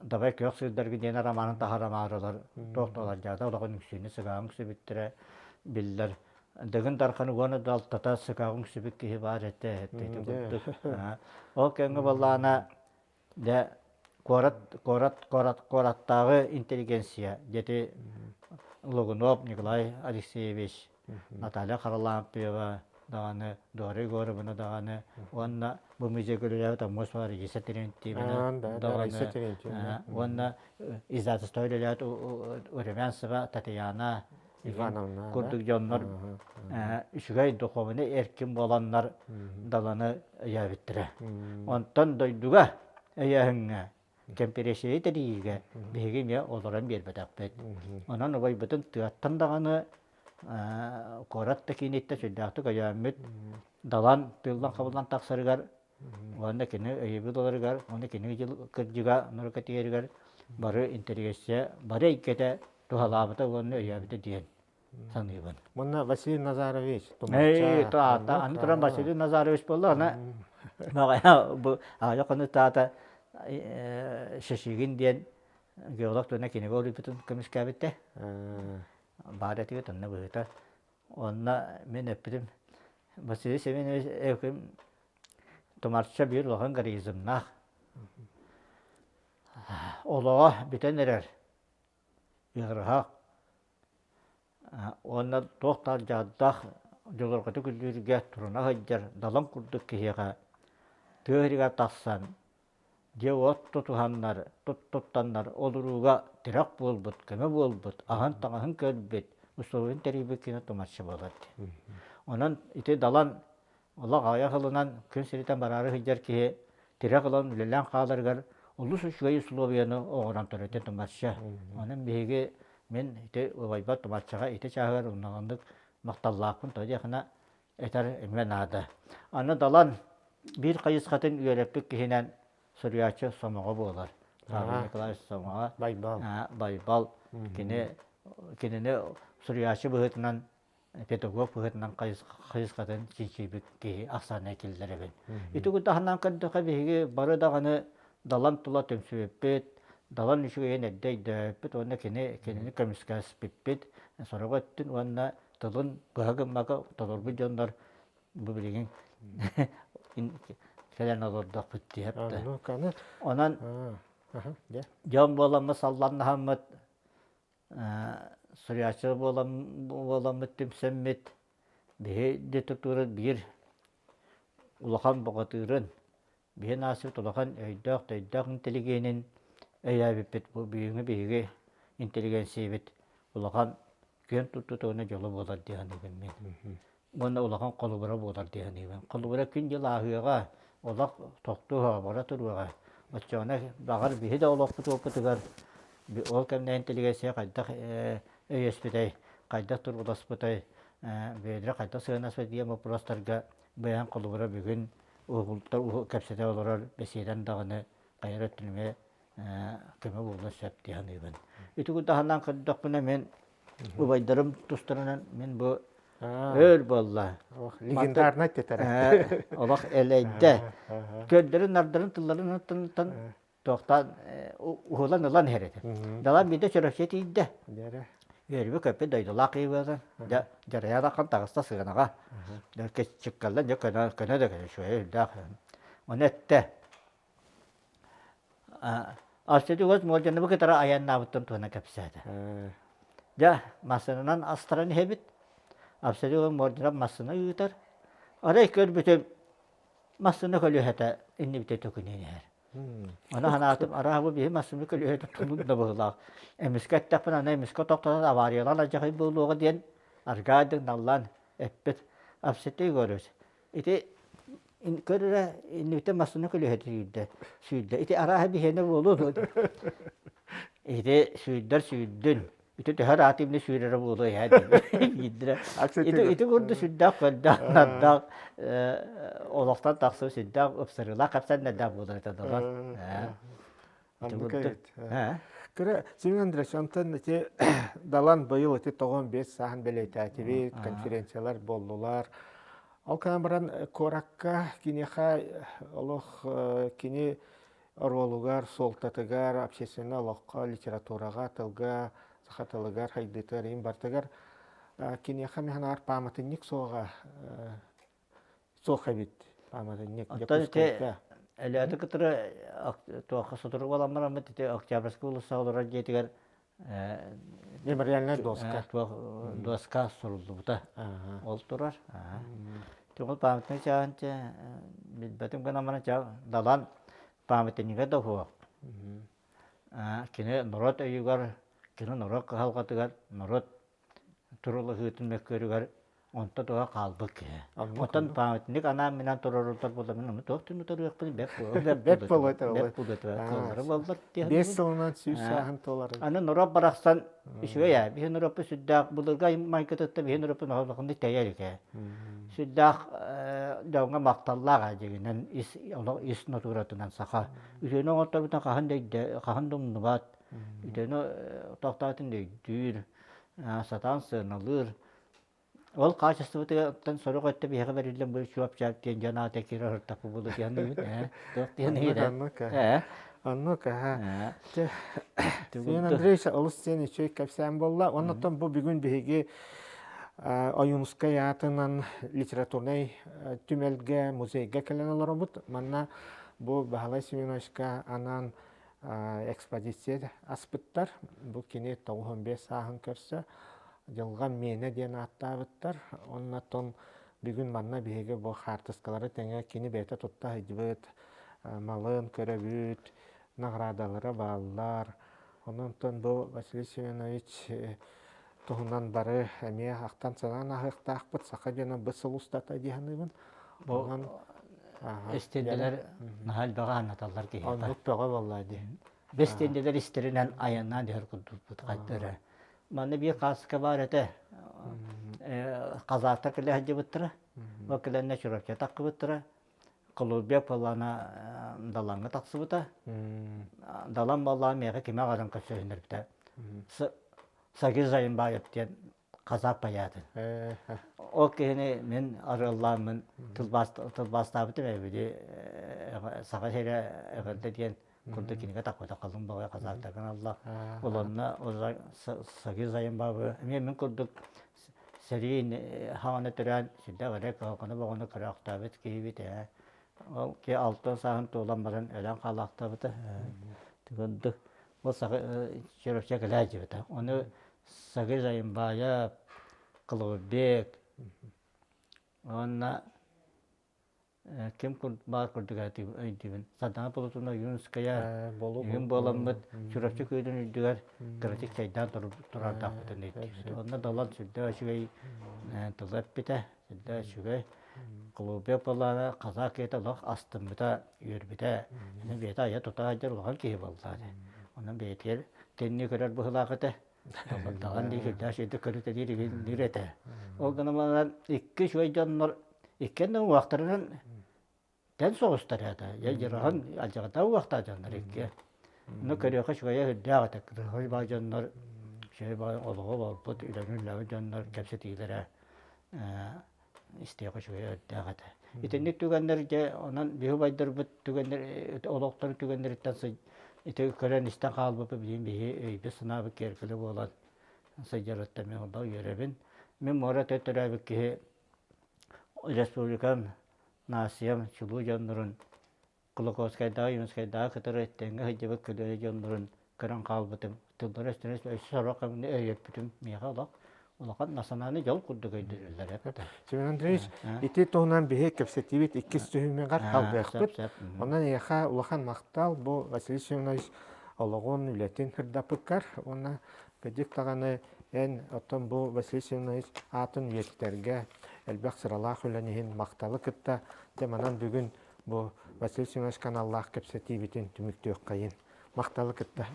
Давай күөх сыырдаргы диэн романын таһарамаарылар туох да олоҕун үҥсүүнү сыгааҕын үҥсүбүттэрэ биллэр. Дыгын Дархан уонна да алтата сыгааҕын үҥсүбүт киһи баар этэ. Ити курдук. Ол кэмҥэ буоллаҕына Дьэ, куорат, куорат, куорат, куораттааҕы интеллигенция, дети Лугунов Николай Алексеевич, Наталья Харлампьева даҕаны, Дора Егоровна даҕаны уонна бу музейга үлэлээбит Аммосова Раиса Терентьевна даҕаны уонна издательство үлэлээбит Румянцева Татьяна Ивановна курдук дьоннор үчүгэй духовный эркин буоланнар даланы өйөөбүттэрэ. Онтон дойдуга өйөөһүҥҥэ кэмпириэсийэ тэрийиигэ биһиги эмиэ олорон биэрбэтэхпит. Онон убайбытын тыаттан даҕаны куорат да кииниттэн сүрдээхтик өйөөммүт далан тыыллан-хабыллан тахсарыгар уонна кини өйөбүл ыларыгар уонна кини кырдьыга норуокка тиийэригэр бары интэриэсэ бары эйгэтэ туһалаабыта уонна өйөөбүтэ диэн саныыбын. Мунна Василий Назарович Тумача. Таата, аны туран Василий Назарович буолла, ана бу аҕыйах хонук таата Шашигин диэн геолог туһунан кинигэ уруйбутун көмүскээбиттэ. Баар этибит онно быһыыта. Онно мин эппитим Василий Семенович Эвким Тумарча биир улахан горизмнаах. Олоҕо бүтэн эрэр ыарыһах уонна туох да алдьардаах дьулурҕатык үллүүргэ туруна сылдьар далан курдук киһиэхэ тыа сиригэр тахсан дьиэ-уот тутуһаннар, туттаннар олорууга тирэх буолбут, көмө буолбут, аһын-таҥаһын көрбүт, условиен тэрийбит кини тумарчы буолар дии. Онон ити далан олох аҕыйах ылынан күн сиритэн бараары сылдьар киһи тирэх ылан үлэлээн хааларыгар олус үчүгэй условияны оҥорон турар ити тумарча. Онон биһиги мин ити убайбар тумарчаҕа ити чааһыгар улаханнык махталлаахпын тоҕо диэххинэ этэр эмиэ наада. Аны Далан биир хайысхатын үөрэппит киһинэн суруйааччы Сомоҕо буолар. Павел Николаевич Сомоҕо. Байбал. Байбал. Кини кинини суруйааччы быһыытынан педагог быһыытынан хайысхатын чинчийбит киһи ахсааннай киллэрэбин. Ити таһынан көрдөххө биһиги бары даҕаны Далан тула түмсүбүппүт, Далан үчүгэйин эрдэ өйдөөбүппүт уонна кини кинини көмүскэспиппит сорох өттүн уонна тылын быһа гыммакка толорбут дьоннор бу билигин кэлэн олордохпут диэхтэ. Онон дьон буоламмыт салланнаһаммыт суруйааччы буоламмыт түмсэммит биһи литература биир улахан богатырын биһи наасыбыт улахан өйдөөх-төйдөөх интеллигенин өйөөбүппүт бу бүгүҥҥү биһиги интеллигенциябит улахан күөн туттуута уонна дьоло буолар дии саныыбын мин. Уонна улахан холобура буолар дии саныыбын. Холобура күн-дьыл ааһыаҕа, олох тохтуоҕа, бара туруоҕа. Оччоҕуна баҕар биһи да олохпут уоппутугар ол кэмнэ интеллигенция хайдах өйөспүтэй, хайдах тургутаспытай, бэйэлэрэ хайдах сыһыаннаспыт диэн боппуруостарга быйаан холобура бүгүн уһултар кэпсэтэ олорор бэсиэдэн даҕаны хайа эрэ өттүн эмиэ көмө буолуон сөп дии саныыбын. Ити таһынан көрдөхпүнэ мин убайдарым тустарынан мин бу. Өр буолла. Легендарнай тэтэрэ. Олох элэйдэ. Көрдөрүн-нардарын тылларын тылтан туохтаан уһулан ылан иһэр этэ. Далан биирдэ Чөрөкчө тиийдэ. Үөрбү көппүт дойдулаах киһи буолан, дьэ дьарыйан ахан таҕыста сыанаҕа. Чыккаллан дьэ көнө көнө да көнө үчүгэй үрдээх. Ону эттэ. Арсений Уаз Муолдьанабы кытары айаннаабыттан туһунан кэпсээтэ. Дьэ, массыынанан астаран иһэбит. Арсений Уаз Муолдьанов массыына ыытар. Арай көрбүтүм, массыына көлүөһэтэ иннибитэ төкүнүйэн иһэр. Ону санаатым, арааһа бу биһи массыына көлүөһэтэ тумун да быһыылаах. Эмискэ эттэхпинэ, аны эмискэ тохтотон авариялаан алдьархай буолуоҕа диэн аргаайдык наллаан эппит. Арсений Егорович, Ити көр эрэ иннибиттэн массыына көлүөһэтэ сүүрдэ. Сүүрдэ. Ити арааһа биһиэнэ буолуо дуо? Ити сүүрдэр сүүрдүн. Ити төһө ыраат имни сүүрэрэ буолуо иһэ диирдэрэ. Ити ити курдук сүрдээх көрдөөх, нардаах олохтон тахсыы сүрдээх ыпсарыылаах кэпсэннэрдээх буолар этэ долар. Оннук эбит. Кыра Семен Андреевич, онтон ити Далан быйыл ити 95 сааһын бэлиэтээтибит, конференциялар буоллулар. Ол гынан баран куоракка киниэхэ олох кини оруолугар, суолтатыгар, общественнай олоххо, литератураҕа, тылга, саха тылыгар, хайдыытыгар, иһин бартыгар киниэхэ миһанаар пааматынньык суоҕа суох эбит пааматынньык Оттон ити Өлөөтү кытары туохха сотору буолан бараммыт ити Октябрьскай уулусса олорор дьиэтигэр мемориальная доска туох доска суруллубута ол турар. Ол памятник чааһын билбэтим гынан баран далан памятнига да суох. Кини норуот өйүгэр, кини норуот кыһалҕатыгар, норуот турулаһыытын мөккүөрүгэр онто туһа хаалбыт киһи. Оттон памятник анаан-минээн туруоруллар буолла мин туох түн утарыахпын бэт бэт буолуо бэт буолбат 5 сылынан 100 сааһын туоларын. Аны норуот барахсан үчүгэй ээ. Биһи норуоппут сүрдээх былыргы майгытыттан биһи норуоппут улаханнык тэйэр этэ. Сүрдээх дьоҥҥо махталлаах ээ дьиҥинэн ис олох ис натуратынан саха. Үтүөнү оҥотторбутун хаһан да өйдө хаһан да умнубат. Үтүөнү тохтоотун да өйдүүр, сатаан сыаналыыр. Ол хаачыстыбатыттан сорох өттө биһиэхэ бэриллэн бу чуопчаап диэн дьон аата киирэ сырыттахпыт буолуо диэн ээ туох диэн Оннук ээ. Оннук аа. Семен Андреевич олус диэн үчүгэй кэпсээн буолла. Оннуттан бу бүгүн биһиги Ойуунускай аатынан литературнай түмэлгэ, музейга кэлэн олоробут. Манна бу Баһылай Семеновичка анаан экспозиция аспыттар. Бу кини 95 сааһын көрсө Дьылҕам миэнэ диэн ааттаабыттар. Оннотон бүгүн манна биһиги бу хаартыскалары тэҥэ кини бэйэтэ тутта сылдьыбыт малын көрөбүт, наҕараадалара бааллар. Онон бу Василий Семенович туһунан бары эмиэ ахтан-санаан аһыахтаахпыт. Саха дьоно бу сыл устата дии саныыбын. Онон истиэндэлэр наһаа элбэҕи ааннаталлар киһиэхэ. Оннук бөҕө буолла дии. Бэс истиэндэлэр истэринэн айаннаан иһэр курдукпут хайда эрэ. Манна биир хааска баар этэ. Казахтар кэлэ сылдьыбыттара. Ол кэлэннэ Чурапчы таххыбыттара. Колумбия буоллаҕына Далаҥҥа тахсыбыта. Далан буоллаҕа миэхэ кимэ аҕалан көрсөһүннэрбитэ. Сагир Зайымбаев диэн казах поэты. Ол киһини мин арыаллааммын тылбаастаабытым эбили Саха сирэ эҕэрдэ диэн курдук кинигэ тахпыта халыҥ баҕайы казахтарган алла. Ол онно Сагир Зайымбаевы эмиэ мин курдук сэрии хаҕана төрөөн сүрдээх эрэ кыһалҕаны боҕону көрөөхтөөбүт киһибит ээ. Ол ки алтан сааһын туолан баран өлөн хаалаахтаабыта. Курдук ол саха Чурапча кэлээдьибитэ. Ону Сагыр Зайымбаев, Кылыбек уонна ким баар курдук өйдүүбүн. Сардаҥа Платоновна Ойуунская үһүн буоламмыт Чурапчы күөлүн үрдүгэр кыратык чайдаан турардаахпытын өйдүүбүт. Онно Далан сүрдээх үчүгэй тылы эппитэ, сүрдээх үчүгэй. Клубе буоллаҕына казах киһитэ олох астыммыта, үөрбүтэ. Бэйэтэ айа тута сылдьар улахан киһи буолла. Онон бэйэтигэр тэнни көрөр быһыылаах этэ. Далан дии сүрдээх үчүгэйдик көрүтэлиир иһинниир этэ. Ол гынан баран икки үчүгэй дьоннор иккиэн да уҥуохтарынан тэн соҕустар этэ. Дьыраһан алдьархайдаах уҥуохтаах дьоннор икки. Ону көрүөххэ үчүгэйэ сүрдээх этэ. Кыргый баай дьоннор үчүгэй баай олоҕу олорбут, үлэни үлэлээбит дьоннор кэпсэтиилэрэ. Истиэх үчүгэй өрдөөх этэ. Итинник түгэннэргэ онон биһи убайдарбыт түгэннэр олохторун түгэннэриттэн ити көрөн-истэн хаалбыппыт билигин биһи өйбүт-санаабыт киэргэлэ буолан сылдьарыттан мин олох үөрэбин. Мин муора төрөөбүт киһи республикам, нациям чулуу дьоннорун Кулаковскайдааҕы, Юмскайдааҕы кытары тэҥҥэ сылдьыбыт көлүөнэ дьоннорун көрөн хаалбытым. Тыллара-өстөрө өссө сорох кэмҥэ өйөппүтүм миэхэ олох улахан национальный дьол курдук өйдөнүллэр эбит. Семен Андреевич, ити туһунан биһи кэпсэтиибит иккис түһүмэҕэр халбыахпыт. Онон эйиэхэ улахан махтал бу Василий Семенович олоҕун, үлэтин сырдаппыккар уонна кырдьык даҕаны эн оттон бу Василий Семенович аатын үйэтитэргэ элбэх сыралаах үлэн иһин махталы кытта дьэ манан бүгүн Бу Василий Семенович каналлаах кэпсэтиибитин түмүктүөххэйин. Махталы кытта.